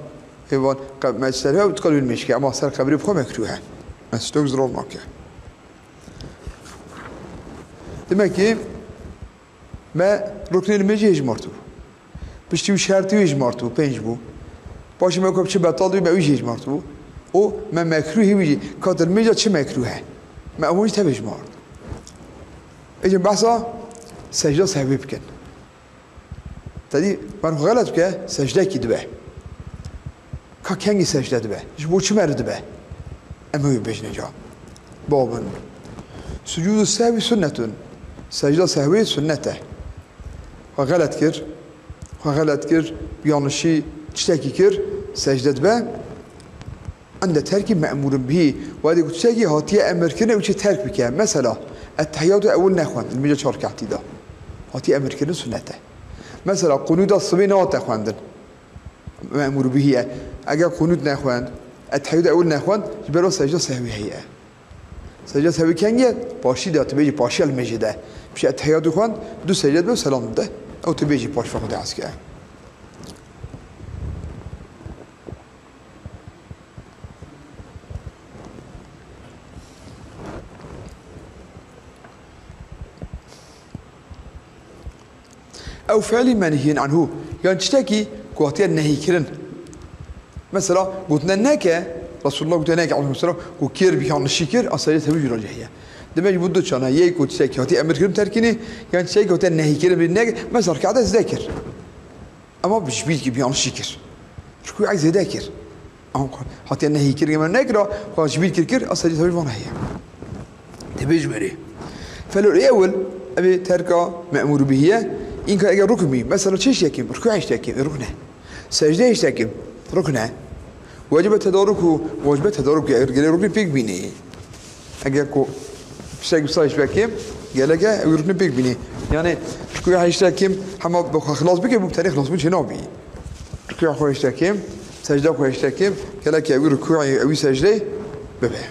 êvan qe-, mescid e, tika li mêj ke, ama ser qebrê bi xwe mekruh e. Mescid tok ziror nake. Demek ki, Me ruknê li mêjê hêj martibû. Piştî wî şertî wî hêj martibû, pênc bû. Paşê me ku çi betal dibî, me wî jî hêj martibû. Û me mekrûhî wî jî. Ka tu li mêja çi mekrûh e? Me ewan jî tev hêj mart. Êdî behsa secda sehwî bikin. Te dî, mer xwe xelet bike, secdekî dibe. Ka kengî secde dibe? Ji bo çi meriv dibe? Em ê wî bêjine ca. Babin. Sucûdu sehwî sunnetun. Secda sehwî sunnet e. Xwe xelet kir. Xwe xelet kir. Yanlişî tiştekî kir. Secde dibe. Ende terkî me'mûrin bihî. Wadê ku tiştekî hatiye emirkirin û çi terk bike. Mesela, ettehiyatu ewil nexwend. Li mêja çar rekatî de. Hatiye emirkirin sunnet e. Mesela, qunûda sibê nehate xwendin. Me'mûr bihî ye. Eger qunût nexwend, ettehiyat ewil nexwend, ji ber ve secda sehwî heye. Secda sehwî kengî ye? Paşî de, tu bêjî paşî el mêjê de. Piştî ettehiyatû xwend, du secde dibe û selam dide. Ew tu bêjî paş ve xwe dehezke. Ew fiilî menhiyên anhu, yan tiştekî ku hatiye nehîkirin. Mesela, gotine neke, Resulullah gotine neke, aleyhisselam, ku kir bi yanlişî kir, a secde sehwî jî racih ye. Demek ji bo du çana, yek ku tiştekî hatiye emirkirin terkînê, yan tiştekî hatiye nehîkirin bi neke, mesela, rekate zêde kir. Ama ji bîr kir, bi yanlişî kir. Rukûyek zêde kir. Ama hatiye nehî kir, me nekira, xwe ji bîr kir, kir, a secde sehwî van heye. Tê bêjmerê. Felul ewil, ev ê terka me'mûr bihî ye, înka eger rukn bî, mesela çi hiştekim, rukû hiştekim, rukn e. Secde hiştekim, rukn e. Wecibe tedaruk û, wecibe tedaruk, eger gelê ruknê pêk bînî. Eger ku tiştek wisa hiştekim, geleke ew ruknê pêk bînî. Yani, rukûya hiştekim, hema bi xwe xilas bike, bû bi tenê xilas bûn çê nabî. Rukûya xwe hiştekim, secda xwe hiştekim, geleke ew rukûyê, ew secdeyê bibe.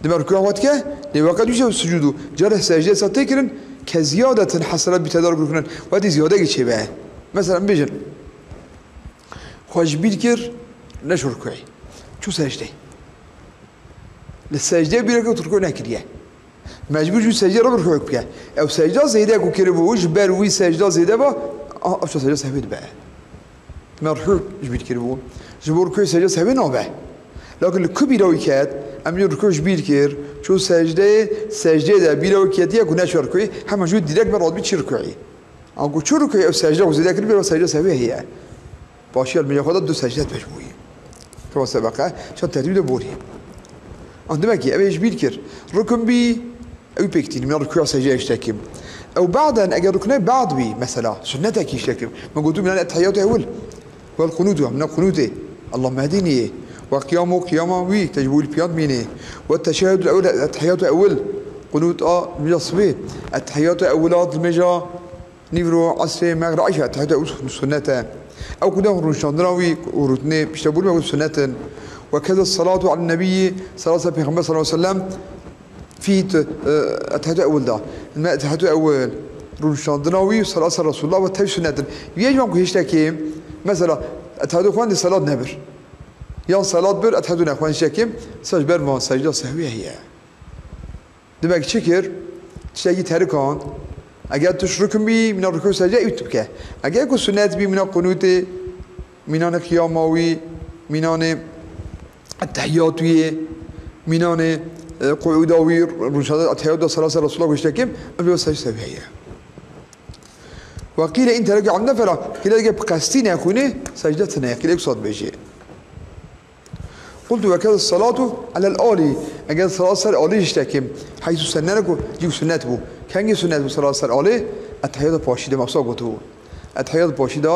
Dime rukûya xwe dike, lê weqet wî jî sucûdû. Cara secdeyê sa tê kirin, ke ziyadetin heselet bi tedaruk ruknin, wetî ziyadekî çêbe. Mesela, bêjin, xwe ji bîr kir, neşo rukûyê. Çû secdeyê. Li secdeyê bîreke tu rukû nekiriye. Mecbûr jî secdeyê re bi rukû bike. Ew secda zêde ku kiribû, ji ber wî secda zêde ba, a, ew secda sehwî dibe. Me rukû ji bîr kiribû. Ji bo rukûyê secda sehwî nabe. Lakin li ku bîra wî ket, Em jî rukû ji bîr kir, çû secdeyê, secdeyê de bîra wî ketiye ku neçû rukûyê, hema jû direkt me radibî çi rukûyê. Anku çû rukûyê ew secde ku zêde kir, bîra secde sehwî heye. Paşiya li meja xwe de du secde dibe ji bo wî. Kema sebeqe, çend tertîb de borî. An demek ki, ev ê ji bîr kir. Rukun bî, ew pêk tînî, min rukûya secde hişte kim. Ew ba'den, eger rukne ba'd bî, mesela, sunnetekî hişte kim. Me gotu, minan ettehiyatu ewil. Wel qunût wa, minan qunûtê. Allahümme hdini. Ve qiyamu, qiyama wî, tecbûl piyant mînê. Ve teşehhudul ewil, ettehiyatu ewil. Qunût a, meja sibê. Ettehiyatu ewil a, meja Nîvro, esrê, mexrib, îşa, teheccud û sunnet e. Ew ku de rûniştandina wî û rûtinê piştebûn me ku sunnet in. Ve keza salatu alen nebiyyi, salat ser Pêxember sallallahu aleyhi ve sellem, fî t-, e, teheccud ewil da. Me teheccud ewil, rûniştandina wî, salat ser Resulullah ve tev sunnet in. Yê ji wan ku hiştekê, mesela, teheccud xwendî salat nebir. Yan salat bir, teheccud nexwend hiştekê, sac ber van secda sehwî heye. Demek çi kir? Tiştekî terikand. Eger tu ji rukn bî, mîna rukû secde, ew tu bike. Eger ku sunnet bî, mîna qunûtê, mînanê qiyama wî, mînanê ettehiyatûyê, mînanê, e, quûda wî, rûniştandina ettehiyatû da salasa Resulullah goşte kim, ev secde sehwî heye. Ve qîle in tereke amden fela, qîle eger bi qestî nexwîne, secde tine ye, qîle wisa dibêje. Qultu ve keza salatu alel ali. Eger salat ser alî hişte kim. Heysu sennene ku cî ku sunnet bû. Kengî sunnet bû salat ser alî? Ettehiyata paşî de me wisa gotibû. Ettehiyata paşî de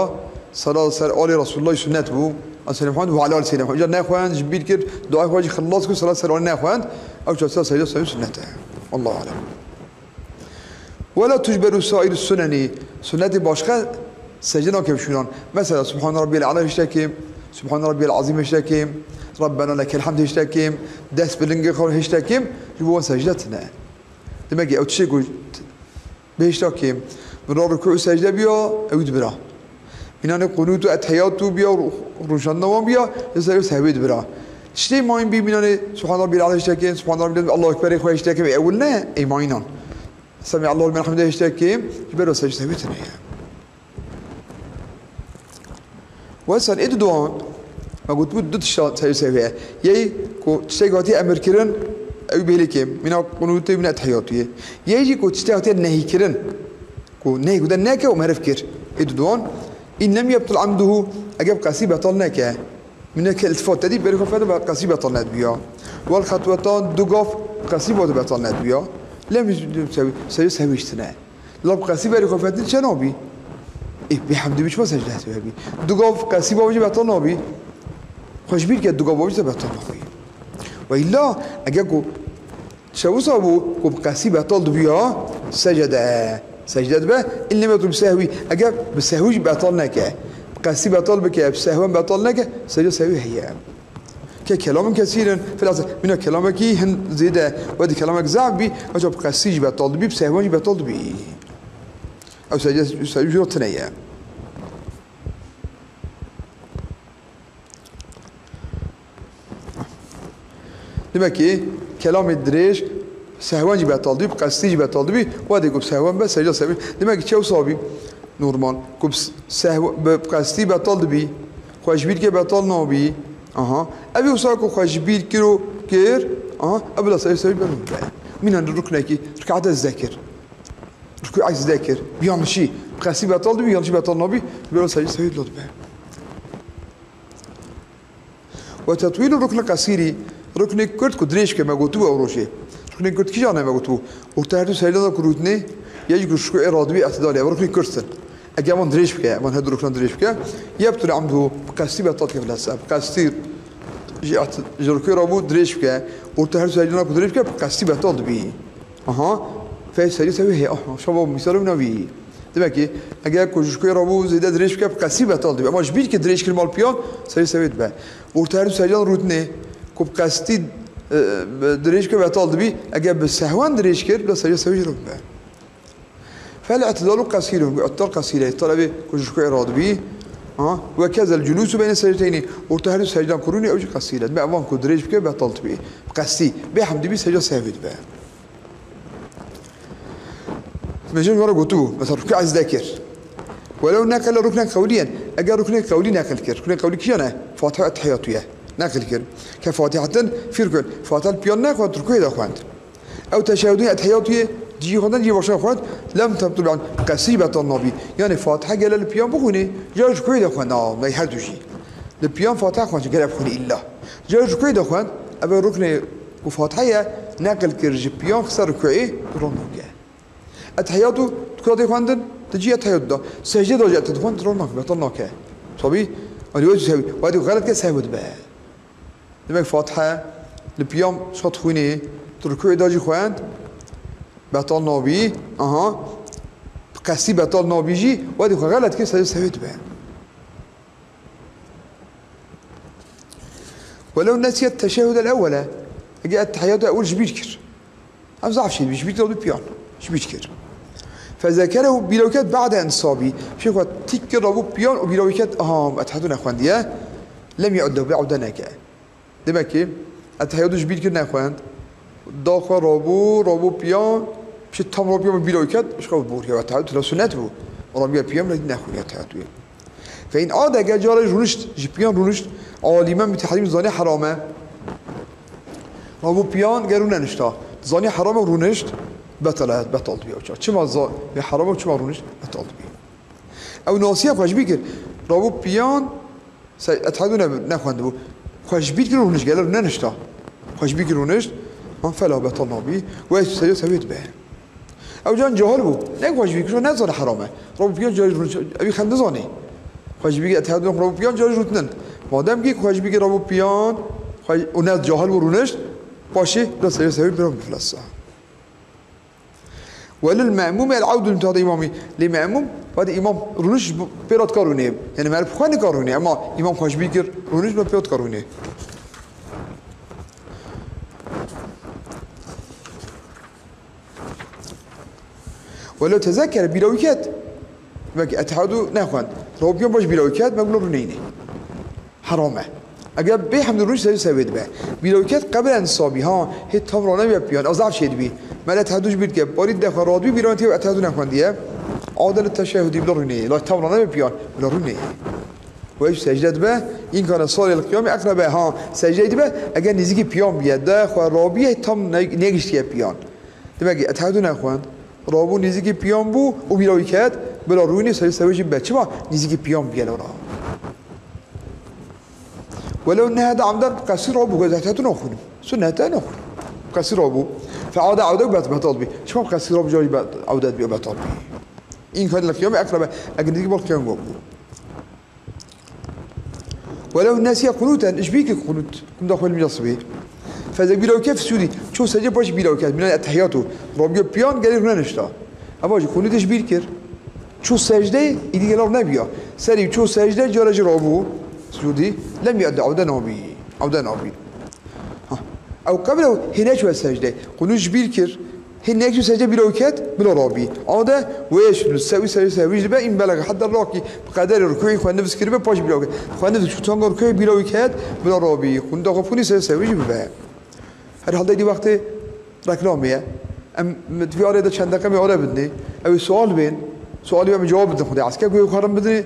salat ser alî Resulullahî sunnet bû. An Seyyidina Muhammed ve ala ali Seyyidina Muhammed. Îcar nexwend, ji bîr kir, duayê xwe jî xilas kir, salat ser alî nexwend. Ew çaşta secde sehwî sunnet e. Wallahu alem. Wela tucberu sairu suneni. Sunnetê başqa secde nake bi şûnan. Mesela, Subhan Rabbiyel Ala hişte kim, Subhan Rabbiyel Azîm hişte kim, Rabbena lekel hamd hişte kim, dest bi lingê xwe hişte kim, ji bo wan secde tine. Demek ki ew tiştê ku bihişta kim, min ra rukû û secde biya, ew dibira. Mînanê qunût û ettehiyatû biya û rûniştandina wan biya, li ser sehwê dibira. Tiştê mayîn bî mînanê Subhan Rabbiyel Ala hişte kim, Subhan Rabbiyel Allahu Ekberê xwe hişte kim, ewil ne, ê mayînan. Semi Allahu limen hamide hişte kim, ji ber o secde sehwî tune ye. Wesa ê didoan, me gotibû du tişta secde sehwî ye. Yê ku tiştek hatiye emir kirin, ew bêlê kim, mîna qunûtê, mîna ettehiyatû ye. Yê jî ku tiştek hatiye nehî kirin, ku nehî ku de neke û meriv kir. Ê didoan, in lem yebtul amduhu, eger bi qestî betal neke. Mîna ke iltifat te dî, berî xwe feda be qestî betal nedbiya. Wel xetwetan du gav qestî bade betal nedbiya. Lem secde sehwî tine. La bi qestî berî xwe fetin çe nabî? Ê, bê hemdî bî çima secde sehwî hebî? Du gav qestî bavêje betal nabî. Xwe ji bîr ke du gav bavêje betal nabî. Ve îlla eger ku Şewisa bû ku bi qestî betal dibiya, secde. Secde dibe, in lem yebtul bi sehwî. Eger bi sehwî jî betal neke, bi qestî betal bike, bi sehwen betal neke, secde sehwî heye. Ke kelamin kesîr in, filasa, mîna kelamekî hin zêde, wedî kelamek zaf bî, ancak bi qestî jî betal dibî, bi sehwen jî betal dibî. Ew secde, secde jî tune ye. Demek ki kelamê dirêj sehwen jî betal dibî, bi qestî jî betal dibî, wedê ku bi sehwen be, secda sehwî. Demek ki çewsa bî normal, ku bi sehw-, bi qestî betal dibî, xwe ji bîr ke betal nabî. Aha. Ev wisa ku xwe ji bîr kir û kir, aha, ev bila secda sehwî ber be. Mîna ruknekî, rikate zide kir. Rukû ecz de kir. Bi yanlişî. Bi qestî betal dibî, yanlişî betal nabî. Ji ber secde sehwî dibe. Ve tetwîlu ruknil qesîrî, ruknê kurt ku dirêj ke me gotibû ew rojê. Ruknê kurt kîjan e me gotibû? Orta her du secdan de ku rûtinê, ya jî ku ji rukûê radibî îtidalê, ev ruknê kurt in. Eger van dirêj bike, van her du ruknan dirêj bike, yebtul amduhu, bi qestî betal dike, filasa. Bi qestî ji îti-, ji rukûê rabû dirêj bike, orta her du secdan de ku dirêj bike, bi qestî betal dibî. Aha. Fê serî sewî heye. Aha. Şava mîsal wina vî. Demek ki eger ku ji rukûê rabû zêde dirêj bike, bi qestî betal dibe. Ama ji bîr ki dirêj kir mal piyan, serî sewî dibe. Orta her du secdan rûtinê ku bi qestî, e, dirêj bike betal dibî. Eger bi sehwan dirêj kir, bila serî sewî jî dibe. Fel i'tidalu qesîrun, îtidal qesîre, talebê ku ji rukûê radibî. Ha? Ve kezel culusu beyne secdeteynî, orta her du secdan ku rûnê ew jî qesîre. Dibe evan ku dirêj bike betal dibî. Bi qestî. Bê hemdî bî secda sehwî dibe. Mecnun were gotibû, mesela rukû ecz de kir. Welew neqele ruknen qewliyen, eger ruknê qewlî neqil kir. Ruknê qewlî kîjan e? Fatiha, ettehiyatû ye. Neqil kir. Ke Fatihatin fî rukû. Fatiha li piyan nexwend, rukûyê de xwend. Ew teşehhudê etehiyatuyê cihî xwendin, cihî başa xwend, lem tebtul, bi qesrî betal nabî. Yani Fatiha gele li piyan bixwînî, ya rukûyê de xwend, a, me her du jî. Li piyan Fatiha xwend, gele bixwînî îlla. Ya rukûyê de xwend, ev ruknê ku Fatiha ye, neqil kir ji piyan xise rukûyê, ron nake. Etehiyatu, tu kira tê xwendin, tu cî etehiyatu da. Secde da jî etehiyatu xwend, ron nake, betal nake. Tabî, alî wecî sehwî. Wadî xelet ke sehw dibe. Demek Fatiha li piyan şat xwînê, tu rukûyê da jî xwend, betal nabî, aha, qesî betal nabî jî, wadî xwe xelet ke secde sehwî dibe. Welew nesiyet teşehhud el ewwele, ege ettehiyatu ewwel ji bîr kir. Ev zaf şey, ji bîr kir, piyan. Ji bîr kir. Fezekerehu bîra wî ket ba'de ensabî. Şêx xwe tîk kir, rabû piyan û bîra wî ket, aha, ettehiyatu nexwendiye. Lem yu'edde, bi ewde neke. Demek ki, ettehiyatu ji bîr kir nexwend. Da xwe rabû, rabû piyan, pişt tam rabû piyan bîra wî ket, ji xwe bûriya ettehiyatu tila sunnet bû. Rabû piyan nexwend ettehiyatu. Fe in ade, gel cara rûnişt, ji piyan rûnişt, alimen bi tehrîm, zanî heram e. Rabû piyan gel rûnenişta. Zanî heram e, rûnişt, betal e, betal dibe. Çima za-, bi heram e, çima rûnişt, betal dibe. Ew nasiye xwe ji bîr kir. Rabû piyan, se-, etehiyatu ne-, nexwendibû. Xwe ji bîr kir rûnişt, gel rûnenişta. Xwe ji bîr kir rûnişt, an fela betal nabî. Wê secde sehwî dibe. Ew can cahil bû. Ne xwe ji bîr kir, nezane heram e. Rabû piyan carî rûnişt, ew xwe nizane. Xwe ji bîr kir ettehiyatu, rabû piyan carî rûtinin. Madem ki xwe ji bîr kir rabû piyan, xwe, û ne cahil bû rûnişt, paşê da secde sehwî bira biflesa. Welil me'mûm el awdu li imamî. Lê me'mûm, wadî imam rûniş pê re dikar rûnê. Yani merv xwe nikar rûnê, ama imam xwe ji bîr kir rûniş, pê re dikar rûnê. Welew tezekkere, bîra wî ket. Belkî ettehiyatu nexwend. Rabû piyan baş bîra wî ket, me gulo rûneyne. Heram e. Eger bê hemd û rûnişt secde sehwî dibe. Bîra wî ket qebl ensabî, ha, hê tam rane be piyan, ew zaf şey dibî. Me ettehiyatu ji bîr dike, parî de xwe radibî, bîra wî ket ettehiyatu nexwendiye. Ade li teşehhudî bila rûnê, la tam rane be piyan, bila rûnê. Wê ji secde dibe, in kane salih lil qiyamî eqrebe, ha, secde dibe, eger nêzîkî piyan biye, de xwe rabîye, tam ne-, negiştiye piyan. Demek ki ettehiyatu nexwend, rabû nêzîkî piyan bû û bîra wî ket, bila rûnê secde sehwî jî bibe. Çima? Nêzîkî piyan bûye li ra. Welew nehede amden qesî rabû, ku ettehiyatu naxwînim. Sunnet e, naxwînim. Qesî rabû. Fe ade awde bet-, betal bî. Çima qesî rabû carî bet-, awde bî, betal bî. In kane lil qiyamî eqrebe. Eger nêzîkî bal qiyam bû. Welew nesiye qunûten, ji bîr kir qunût, qunûta xwe li mîja sibê. Feze bîra wî ket fi sicûdî, çû secdê paşî bîra wî ket, bîna ettehiyatu, rabû piyan gelê rûnenişta. Eva jî qunûtê ji bîr kir. Çû secdeyê, îdî gelê rûnebiya. Serî çû secde, cara jî rabû sicûdî, lem yu'edde, awde nabî. Awde nabî. Ha. Ew qebl ew hê neçûye secdeyê. Qunût ji bîr kir. Hê neçû secde bîra wî ket, bila rabî. Ade wê ji sehwî, sehwî, sehwî jî dibe, in belege hedde rakî bi qederê rukûyê xwe nifs kiribe, paş bîra wî ket. Xwe nifs çû tanga rukûyê bîra wî ket, bila rabî. Qunûta xwe bixwînî, sehwî, sehwî jî bibe. Herhalde dî wextê reklamê ye. Em, em di vî arê de çend deqe me are bidinê. Ew ê sual bên. Sualê em cewab bidin Xwedê eske ku ew karin bidinê.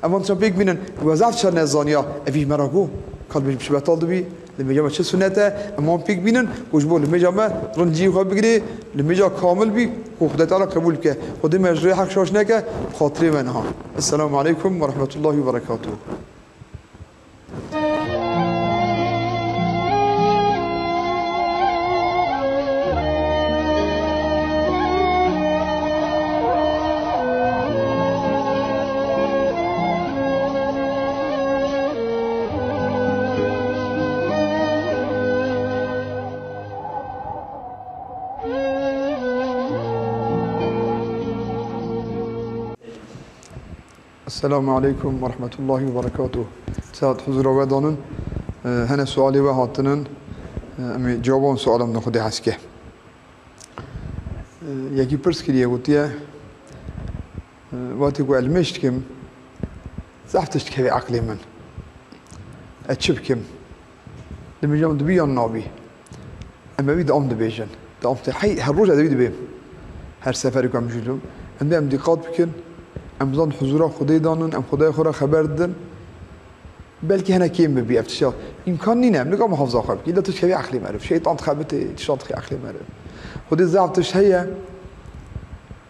Em van çend pêk bînin. We zaf çend nezaniya. Evî ji me re got. Ka li me jî betal dibî. Li mêja me çi sunet e, em wan pêk bînin, ku ji bo li mêja me rind cihê xwe bigirê, li mêja kamil bî, ku Xwedê Teala qebûl bike. Xwedê me ji rê heq şaş neke, bi xatirê me niha. Esselamu aleykum ve rahmetullahi ve berekatuhu. Esselamu aleykum ve rahmetullahi ve berekatuhu. Saet huzura we danin. E, hene sualê we hatinin. E, em ê cewabon sualan de Xwedê hez ke. E, yekî pirs kiriye, gotiye, e, wextê ku ez limêj dikim, zaf tişt dikeve eqlê min. Ez çi bikim? Limêja min dibî yan nabî? Em ê wî diam dibêjin. Diam te hey, her roj ez ê wî dibêm. Her seferê ku em jû dibim. Em dê em dîqat bikin. Em zan huzura Xwedê danin, em Xwedayê xwe re xeber didin. Belkî hene kêm bibî ev tişta. Îmkan nîne, em nika muhafaza xwe bikî. Îlla tu dikevî eqlê meriv. Şeytan dixebitê, tiştan dixî eqlê meriv. Xwedî zehf tişt heye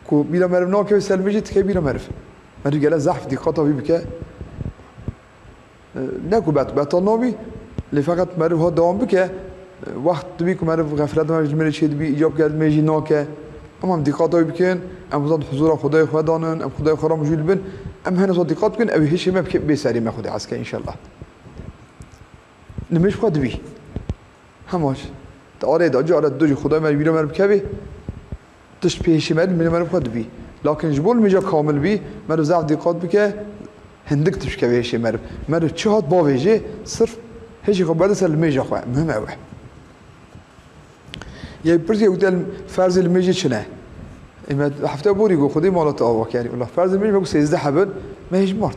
ku bîra meriv nakeve, ser limêjê dikeve bîra meriv. Meriv gele zehf dîqata wî bike. E, ne ku bet, betal nabî, lê feqet meriv ha dewam bike, e, wext dibî ku meriv xeflet me ji limêjê çê dibî, îcab ke limêjî nake. Em, em dîqata wî bikin, em bizan huzura Xwedayê xwe danin, em Xwedayê xwe re mijûl bin, em hene zor dîqat bikin, ew ê hişê me bike, bê serê me Xwedê hez ke înşallah. Limêj xwe dibî. Hema ji, di arê de, cara du jî Xwedayê me bîra me bikevê, tişt pê hişê me, limêj me xwe dibî. Lakin ji bo limêja kamil bî, meriv zaf dîqat bike, hindik tişt bikeve hişê meriv. Meriv çi hat bavêje, sirf hişê xwe berde ser limêja xwe. Muhim ew e. Yê pirsî, gotiye, ferzê limêjê çi ne? Ê me hefte borî got, Xwedê mala te ava kerî. Wela ferzê limêjê me got sêzdeh hebin, me hêjmart.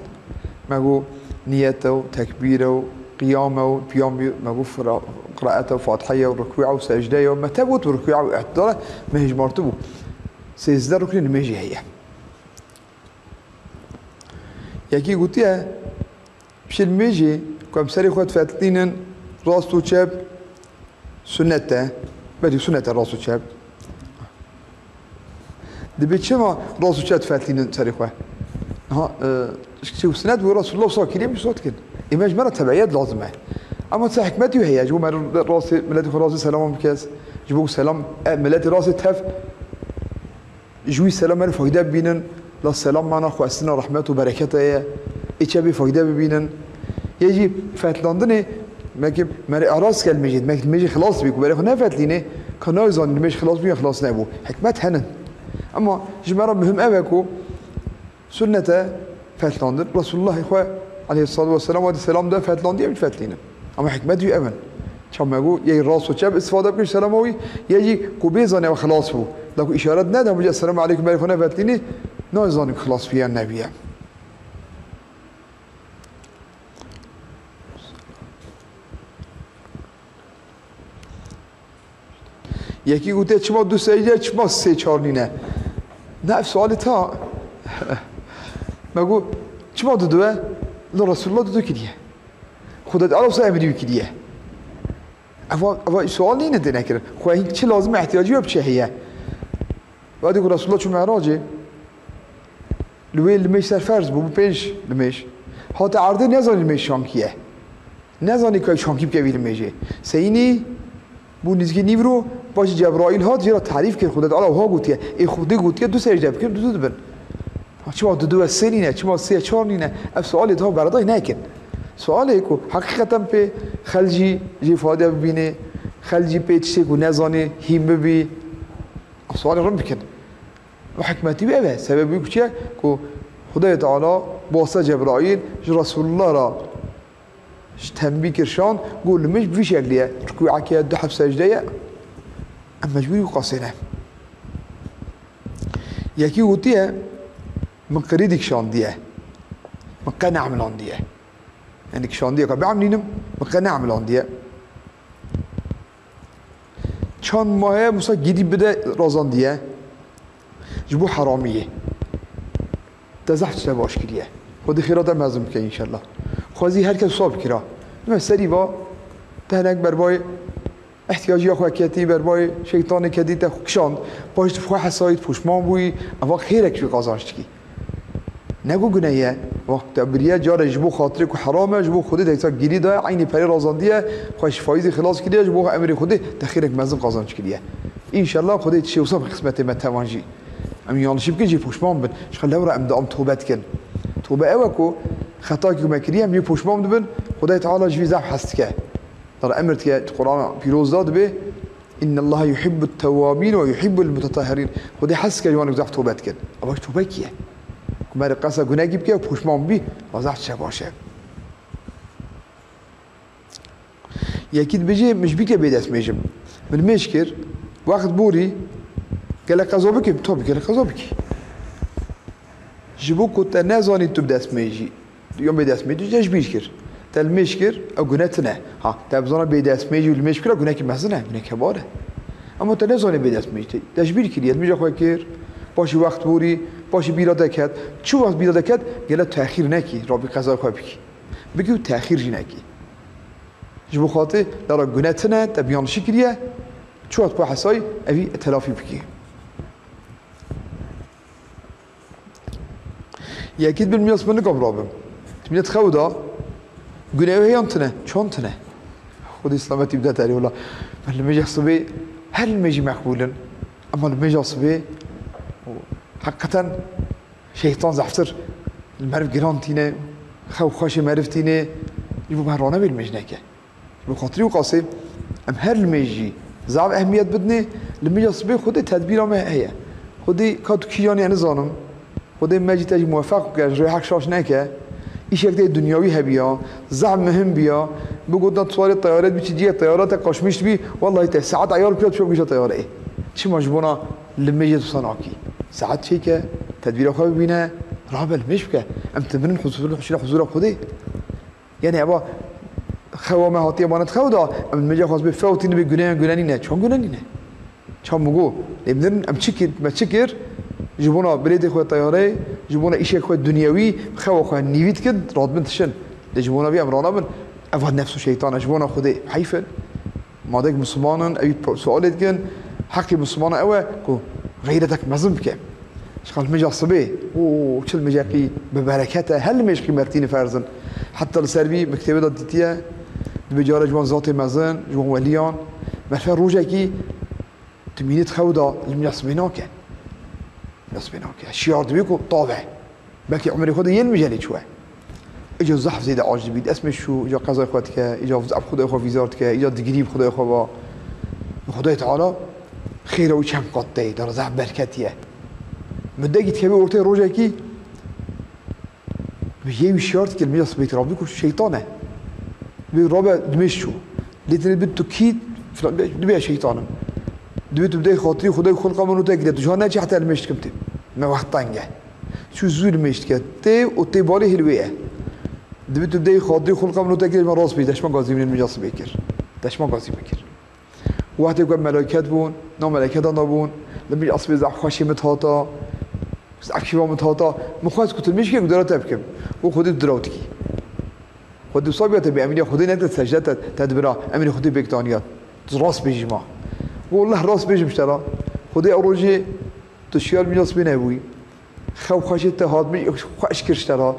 Me got niyet e û tekbîr e û qiyam e û piyam bî, me got fira-, qiraet e û fatihe ye û rukû e û secde ye û me tev got rukû e û îtidal e, me hêjmartibû. Sêzdeh ruknê limêjê heye. Yekî gotiye, piştî limêjê ku em serê xwe difetlînin, rast û çep sunnet e. Belê sunnet e rast û çep. Dibê çima rast û çep difetlînin serê xwe? Ha, e, çi sunnet bû, Resulullah wisa kiriye, em wisa dikin. Ê me ji me re tebeiyet lazim e. Ama ti hikmetî heye, ji bo me rastê, miletê xwe rastê selama bike, ji bo ku selam, e, miletê rastê tev ji wî selam meriv fayde bibînin, la selam mana xwestina rehmet û bereketa ye, ê çepê fayde bibînin. Yê jî fetlandinê, meke mere eraz ke limêjê, meke limêjê xilas bî, ku berê xwe nefetlînê, ka nayê zanî limêj xilas bû ya xilas nebû. Hikmet henin. Ama ji me re muhim ev e ku Sunnet e fetlandin. Resulullahê xwe aleyhissalatu vesselam wa di selam de fetlandiye, em fetlînin. Ama hikmet wî ev in. Çawa me got, yê rast û çep istifade bikin ji selama wî, yê jî ku bê zanî ew xilas bû. Da ku îşaret nede, hemû Esselamu aleykum berê xwe nefetlînî, nayê zanî ku xilas bûye yan nebûye. Yekî gotiye, çima du secde, çima sê çar nîne? Ne, ev sualê ta. Me got, çima du du e? Li Resulullah du du kiriye. Xwedê Teala wisa emrî wî kiriye. Eva, eva sual nîne têne kirin. Xwe hîn çi lazim e, ihtiyacî wê bi çi heye? Vadî ku Resulullah çû Mi'racê, li wê limêj ser ferz bû, bû pênc limêj. Hate erdê, nezanî limêj şankî ye. Nezanî ku şankî bike vî limêjê. Seyînî bû nîzkî nîvro, paşê Cebraîl hat, jê re tarîf kir, Xwedê Teala wiha gotiye. Ê Xwedê gotiye, du secde bikin, du du dibin. Ha, çima du du e sê nîne, çima sê çar nîne? Ev sualê daha beredayî nekin. Sualê ku heqîqeten pê xelk jî jê fayde bibînê, xelk jî pê tiştê ku nezanê hîn bibî. Sualê rind bikin. Û hikmetî wî ev e. Sebeb wî ku çi ye? Ku Xwedayê Teala bi wasita Cebraîl ji Resulullah re ji tenbî kir şand, got limêj bi vî şeklî ye. Rukûeke ye, du heb secde ye. Em mecbûrî wî qasê ne. Yekî gotiye, min qirî dî kişandiye. Min qe neemilandiye. Yani kişandiye ka biemlînim, min qe neemilandiye. Çand mahe wisa gidî bide razandiye. Ji bo heramiyê. Te zehf tişte baş kiriye. Xwedê xêra te mezin bike înşallah. Xwezî her kes wisa bikira. Dime serî va, te hinek berbayê ihtiyaciya xwe ketî, berbayê şeytanê ketî, te xwe kişand. Paş tu xwe hesayî, tu poşman bûyî, eva xêrek ji wî qazanç dikî. Ne ku gune ye, wexta biriye, care ji bo xatirê ku heram e, ji bo Xwedê te wisa gîrî daye, eynî perê razandiye, xwe ji faîzê xilas kiriye, ji bo emrê Xwedê te xêrek mezin qazanç kiriye. Înşallah Xwedê tiştê wisa bi qismetê me tevan jî. Em yanlişî bikin jî poşman bin. Ji xwe lewra em diam tobe dikin. Tobe ew e ku xetakî ku me kiriye, em jî poşman dibin, Xwedayê Teala ji vî zehf hez dike. Dar emir dike, di Qur'ana pîroz de dibê, "İnnallaha yuhibbut tevvabin ve yuhibbul mutatahhirin." Xwedê hez dike ji wan ku zaf tobe dikin. Eva ji tobe kî ye? Ku merê qesa gunekî bike û poşman bî, eva zaf tişe baş e. Yekî dibêje, "Min ji bî ke bê destmêj im. Min mêj kir, wext borî, gelek qeza bikim?" Tabii gelek qeza bikî. Ji bo ku te nezanî tu bi destmêjî. Yan bê destmêj, tu tecbîr kir. Te limêj kir, ew gune tine. Ha, te bizana bê destmêj û limêj kira, gunekî mezin e, guneke bar e. Ama te nezanî bê destmêj, te tecbîr kir, yetmêja xwe kir, paşî wext borî, paşî bîra te ket. Çi wext bîra te ket, gele tehîr nekî, rabî qeza xwe bikî. Bikî û texîr jî nekî. Ji bo xatirê lera gune tine, te biyanişî kiriye, çiwa tu pa hesayî, evî telafî bikî. Yekî dibin miya sibê nikam rabim. Di miya xew da, gunehê heye yan tine? Çan tine? Xwedê selametî bide te erê wela. Limêja sibê, her limêjî meqbûl in. Ema limêja sibê, heqîqeten şeytan zehftir li meriv giran tîne, xew xweşê meriv tîne, ji bo me rane bê limêj neke. Bi xatirî wî qasê em her limêjî zaf ehmiyet bidinê, limêja sibê Xwedê tedbîra me heye. Xwedê ka tu kîjan î nizanim. Xwedê me jî te jî muwefeq bike, ji rêya heq şaş neke. Îşek te yê dinyawî hebiya, zaf muhim biya. Bi gotina tu warê teyare dibî, çi cihê teyara te kaşmîş dibî, wellahî te saet eyar bike tu çav gihîşa teyareyê. Çima ji bona limêjê tu wisa nakî? Saet çêke, tedbîra xwe bibîne, rabe limêj bike. Em dibînin huzûr, huzûra, huzûra Xwedê. Yani eva xewa me hatiye emanet xew da, em limêja xwe ez bê fewtî nibê guneyan gune nîne. Çon gune nîne? Çav min got, lê em dirin em çi kir, me çi kir? Ji bona bilêtê xwe teyareyê, ji bona îşek xwe dinyewî, xewa xwe nîvî dikin, radibin dişin. Lê ji bona vî em ranabin, eva nefs û şeytan e, ji bona Xwedê heyf in. Madek Misliman in, ew sualê dikin, heqê Mislimana ew e ku xeyretek mezin bike. Ji xwe limêja sibê, û çi limêjekî bi bereket e, her limêj qîmetî ne ferz in. Heta li ser vî min kitêbê de dîtiye, dibê cara ji wan zatê mezin, ji wan weliyan, merfe rojekî dimînî di xew de limêja sibê nake. Limêja sibê nake. Şiyar dibê ku tav e. Belkî umirê xwe de yên mijelê çûye. Îca zehf zêde aciz dibî, dest me şû, îca qezay xwe dike, îca zehf Xwedayê xwe vîzar dike, îca digirî bi Xwedayê xwe va. Xwedayê Teala xêra wî çend qat tê, dara zehf berketî ye. Mudekî dikeve ortê rojekî, bi yê wî şiyar dike, limêja sibê rabî ku şeytan e. Bi rabe dimêj çû. Lê tenê bi tu kî, filan, dibê şeytan im. Dibê tu bidey xatirî Xwedayê xulqa min û te kiriye. Tu ji wan neçî heta limêj dikim tê. Me wext teng e. Çû zû limêj dike. Tê û tê balê hil wê ye. Dibê tu bidey xatirî xulqa min û te kiriye, me rast bêjî, deşma gazî min limêja sibê kir. Deşma gazî min kir. Wextê ku em melaiket bûn, nav melaiket de bûn, limêja sibê zehf xweşê min hata, zehf kîfa min hata, min xwest ku tu limêj kê ku dera te bikim. Û Xwedê tu diraw dikî. Xwedê wisa biya te bê emîniya Xwedê nete secde te, te dibira emînê Xwedê pêk daniya. Tu rast bêjî ma. Wallah rast bêjim ji te re. Xwedê ew rojê tu şiyar limêja sibê nebûyî. Xew xweşê te hat min xweş kir ji te re.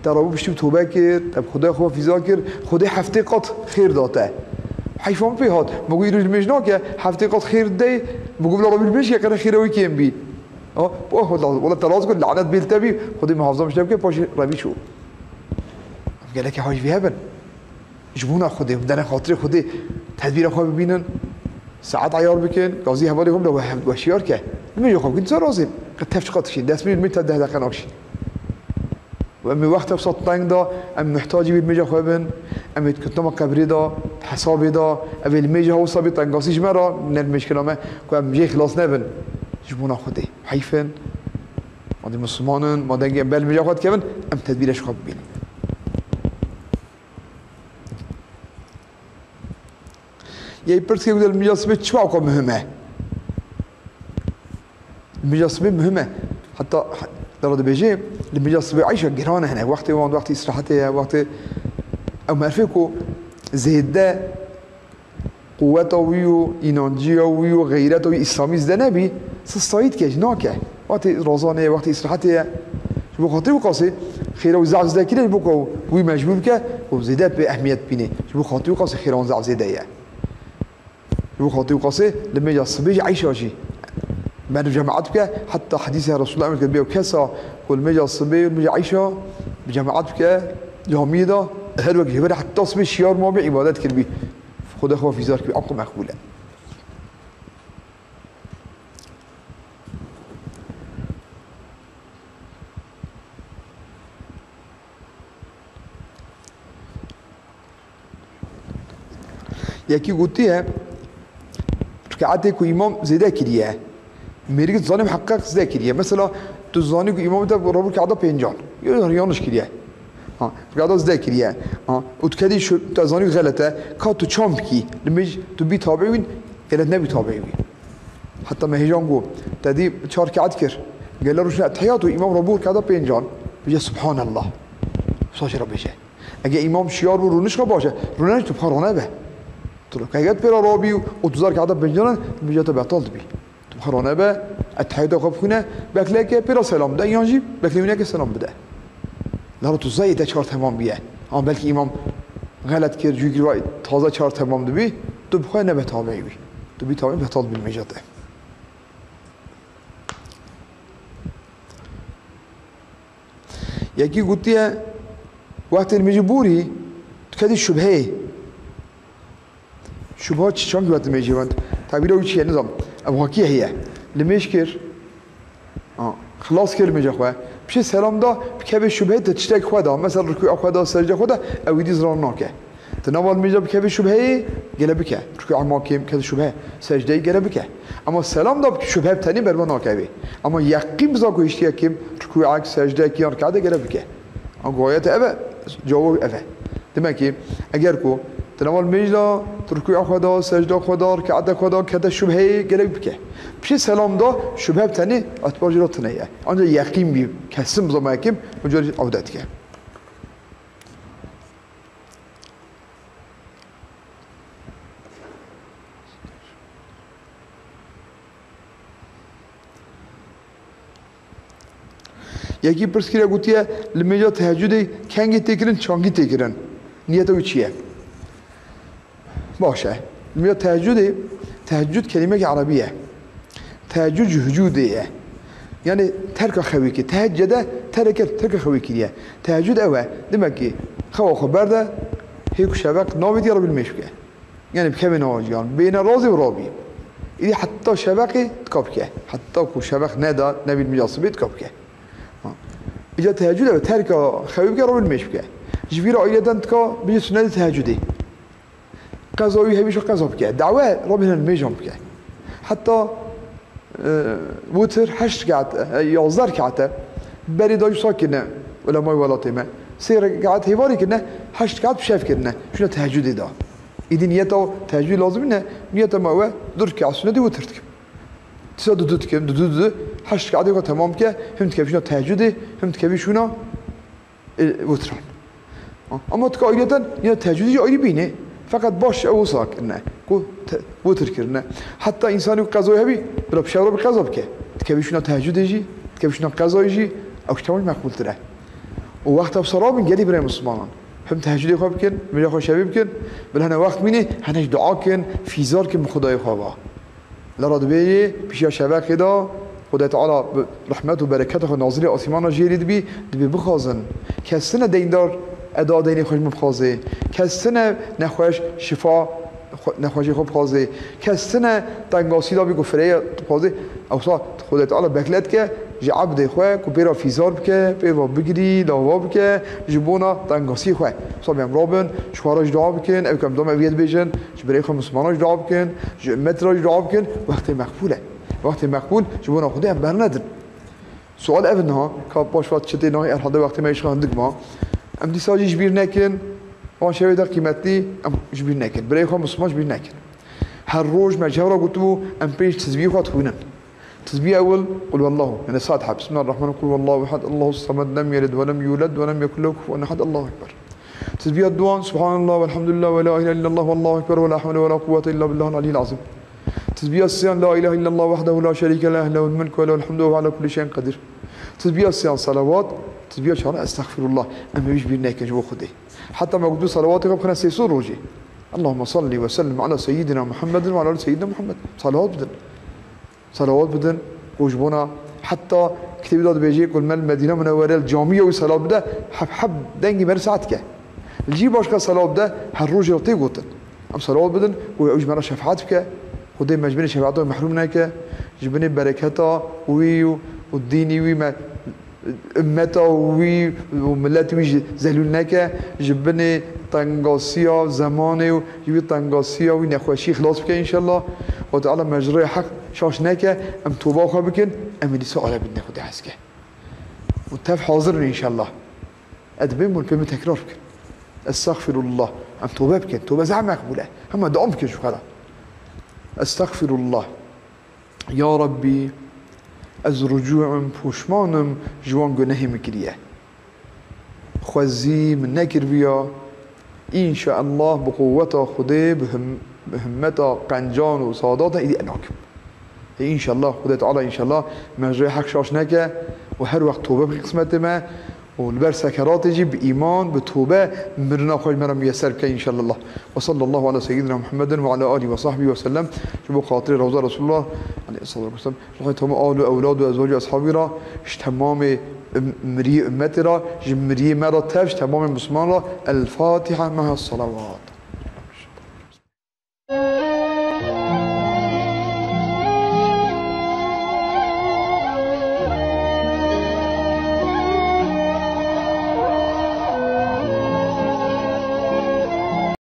Te rabû piştî tobe kir, te bi Xwedê xwe fîza kir. Xwedê heftê qat xêr da te. Heyfa min pê hat. Min got îro limêj nake, heftê qat xêr dey. Min got bila rabî limêj ke qere xêra wî kêm bî. Ha, oh, wala, wala te rast got, lanet bê li te bî. Xwedê muhafaza min ji te bike, paşê revî çû. Gelekî haj vî hebin. Ji bona Xwedê, hûn dene xatirê Xwedê tedbîra xwe bibînin, saet eyar bikin, gazî hevalê xwe bile we-, weşiyar ke. Limêja xwe bikin, tu razî. Qet tev çiqas dikişîn, dest min limêj te deh deqe nakişîn. Û em ê wexta wisa teng da, em muhtacî wî limêja xwe bin, em ê di kutina me qebrê da, di hesabê da, ev ê limêja wisa bê tengasî ji me re, ne limêjkirina me, ku em jê xilas nebin. Ji bona Xwedê. Heyf in. Ma dê Misliman in, ma dengê em ber limêja xwe dikevin, em tedbîra ji xwe bibînin. Yê pirs kir, gote, limêja sibê çima weka muhim e? Limêja sibê muhim e. Heta dara dibêje, limêja sibê eyşa giran e hene. Wextê wan, wextê îstirahetê ye, wextê ew merfê ku zêde quweta wî û înanciya wî û xeyreta wî îslamî zêde nebî, sistayî dike, nake. Wextê razanê ye, wextê îstirahetê ye. Ji bo xatirî wî qasê xêra wî zaf zêde kiriye, ji bo ku wî mecbûr bike û zêde pê ehmiyet bînê. Ji bo xatirî wî qasê xêra wan zaf zêde ye. Ji bo xatirî wî qasê limêja sibê jî eyşa jî. Meriv cemaet bike, heta hedîsê Resulullah emir kir, bê kesa ku limêja sibê û limêja eyşa bi cemaet bike, camiyê de her wek ji ber heta sibê şiyar mabê îbadet kiribî. Xwedê xwe fîzar kir, ew qî meqbûl e. Yekî gotiye, rikaetê ku îmam zêde kiriye. Mêrikî zanî heqeq zêde kiriye. Mesela, tu zanî ku îmam te rabû rikaeta pêncan. Yo, yanlış kiriye. Ha, rikaeta zêde kiriye. Ha, û tu kedî şu, tu zanî xelet e. Ka tu çam bikî, limêj tu bî tabi wîn, xelet nebî tabi wî. Heta me hêjan got, te dî çar rikaet kir. Gele rûşne etehiyat û îmam rabû rikaeta pêncan. Bije Subhanallah. Wisa jê re bêje. Eger îmam şiyar bû, rûnişka baş e. Rûnişk tu bi xwe rane be. Tu rûnişka eger pêra rabî û otuz rekata pêncî ne, mêja te betal dibî. Tu bi xwe rane be, ettehiyata xwe bixwîne, bekleke pêra selam bide, yan jî beklewîneke selam bide. Lera tu zayê te çar temam biye. Ama belkî îmam xelet kir, cû kir, vay, taze çar temam dibî, tu bi xwe nebe tabeî wî. Tu bî tabeî betal dibî mêja te. Yekî gotiye, wextê nimêjî borî, tu kedî şubheyê. Şubha çi, çankî wextê nimêjî wend? Tebîra wî çi ye, nizam. Ev hakî heye. Nimêj kir. Ha, xilas kir nimêja xwe. Piştî selam da, bikeve şubheyê te tiştek xwe da. Mesela rukûa xwe da, secde xwe da, ew êdî zirar nake. Di nava nimêja bikevî şubheyê, gele bike. Rukûa ma kêm, kevî şubhe, secdeyê gele bike. Ama selam da şubhe bi tenê berba nakevî. Ama yeqîn biza ku hiştiye kêm, rukûek, secdeyek yan rikate gele bike. Ama gayet ev e, cewab ev e. Demek ki, eger ku di nava nimêj da, tu rukûa xwe da, secda xwe da, rikate xwe da, kete şubheyê, gele bike. Piştî selam da şubhe bi tenê, etibar jê re tune ye. Ancak yeqîn bî, kesin biza ma kêm, û carî ewde dike. Yekî pirs kiriye, gotiye, li mêja tehecudê kengî tê kirin, çangî tê kirin? Niyeta wî çi ye? Baş e. Li mêja tehecudê, tehecud kelîmekî erebî ye. Tehecud ji hucûdê ye. Yani terka xewî kir. Teheccede tereke, terka xewî kiriye. Tehecud ew e. Demek ki xewa xwe berde, hê ku şeveq navêtiye Rebbîl mêj bike. Yani bikeve nava jiyan. Bêne razî û rabî. Îdî heta şeveqê tika bike. Heta ku şeveq neda, nebî mêja sibê tika bike. Ha. Îca tehecud ew e, terka xewî bike, Rebbîl mêj bike. Ji vî re ayreten tika bêje sunetê tehecudê. Qeza wî hebî jî qeza bike. Dawe Rabbî hene nimêjan bike. Heta, e, witir heşt rekat, e, yazdeh rekat e. Berê da wisa kirine ulemay welatê me. Sê rekat hêvarî kirine, heşt rekat bi şev kirine. Şuna tehecudê da. Îdî niyeta tehecudê lazim ne. Niyeta me ew e, du rekat sunetê witir dikim. Tisa du du dikim, du du du du, heşt rekatê xwe temam bike, him dikevî şuna tehecudê, him dikevî şuna, e, witran. Ama tika ayriyeten ya tehecudê jî ayrî bîne. Feqet baş ew wisa kirine, ku te-, witir kirine. Heta însanê ku qezayê hebî, bila bi şev re bi qeza bike. Dikevî şuna tehecudê jî, dikevî şuna qezayê jî, ew ji temam meqbûltir e. Û wexta wisa rabin gelî birayê mislimanan. Him tehecudê xwe bikin, mêja xwe şevê bikin, bila hene wext bîne, hene jî dua kin, fîzar kin bi Xwedayê xwe ve. Lera dibêjê, pişiya şeveqê de, Xwedê Teala bi rehmet û bereketa xwe nazilê asîmana jêrî dibî, dibê bixwazin. Kes tine deyndar eda deynê xwe ji min bixwazê. Kes tine nexweş şifa xwe, nexweşê xwe bixwazê. Kes tine tengasî da bî ku fireye bixwazê. Ewsa Xwedê Teala beklet ke ji ebdê xwe ku pê re fîzar bike, pê ve bigirî, lava bike, ji bona tengasî xwe. Wisa em rabin, ji xwe re jî dua bikin, ew ke em dame ev yê dibêjin, Ji birayê xwe Mislimanan jî dua bikin, ji ummet re jî dua bikin, wextê meqbûl e. Wextê meqbûl ji bona Xwedê em bernedin. Sual ev in niha, ka paş vat çi tê nayê, herhalde wextê me jî hindik ma. Em dîsa jî ji bîr nekin, van şevê de qîmetli, em ji bîr nekin. Birayê xwe Misliman ji bîr nekin. Her roj me ji hev re gotibû, em pênc tizbî xwe dixwînin. Tizbî ewil, Qul huwallahu, yani sat heb. Bismillahirrahmanirrahim. Qul huwallahu ehad, Allahu samed, lem yelid ve lem yulad ve lem yekun lehu kufuven ehad. Allahu ekber. Tizbîya duwan, Subhanallah velhamdülillah ve la ilahe illallah vallahu ekber ve la havle ve la kuvvete illa billahil aliyyil azim. Tizbîya siyan, La ilahe illallah vahdehu la şerike leh, lehul mulku ve lehul hamdu ve huve ala kulli şeyin kadir. Tizbîya siyan, Salawat. Tizbîya çar, Estağfirullah. Em ê ji bîr nekin ji bo Xwedê. Heta me gotu salawatê xwe bixine sê sed rojê. Allahümme salli ve sellim ala seyyidina Muhammedin ve ala ali seyyidina Muhammed. Salawat bidin. Salawat bidin û ji bona heta kitêbê de dibêje, ku li me li Medîne Munewwere li camîya wî salawat bide, heb heb dengê me li saet dike. Li cî başka salawat bide, her rojê re tê gotin. Em salawat bidin û ew ji me re şefaet bike. Xwedê me ji binê şefaeta wî mehrûm neke, ji binê bereketa wî û, û dînî wî me, ummeta wî û milletê wî jî zelûl neke, ji binê tengasiya zemanê û ji wî tengasiya wî nexweşî xilas bike înşellah. Xwedê Teala me ji rêya heq şaş neke, em toba xwe bikin, em ê dîsa erebînê Xwedê hez ke. Û tev hazir in înşellah. Ez dibêm hûn pê min tekrar bikin. Estexfirullah. Em tobe bikin. Tobe zehf meqbûl e. Hema dewam bikin ji xwe re. Estexfirullah. Ya Rabbî, ez ricû im, poşman im ji wan gunehê min kiriye. xwezî min nekiribiya. Înşeallah bi quwweta Xwedê, bi him-, bi himmeta qencan û sadatan êdî nakim. Ê, înşeallah, Xwedê Teala înşeallah me ji rê heq şaş neke û her wext tobe bike qismetê me û li ber sekeratê jî bi îman, bi tobe mirina xwe ji me re miyeser bike înşeallah. Ve sallallahu ala seyyidina Muhammedin ve ala alihi ve sahbihi ve sellem. Ji bo xatirê Rewza Resulullah aleyhissalatu vesselam. Ruhê tamam al û ewlad û ezwacî eshabî re, ji temamê üm-, miriyê ummetê re, ji miriyê me re tev, ji temamê Müslüman re. El Fatiha meha salavat.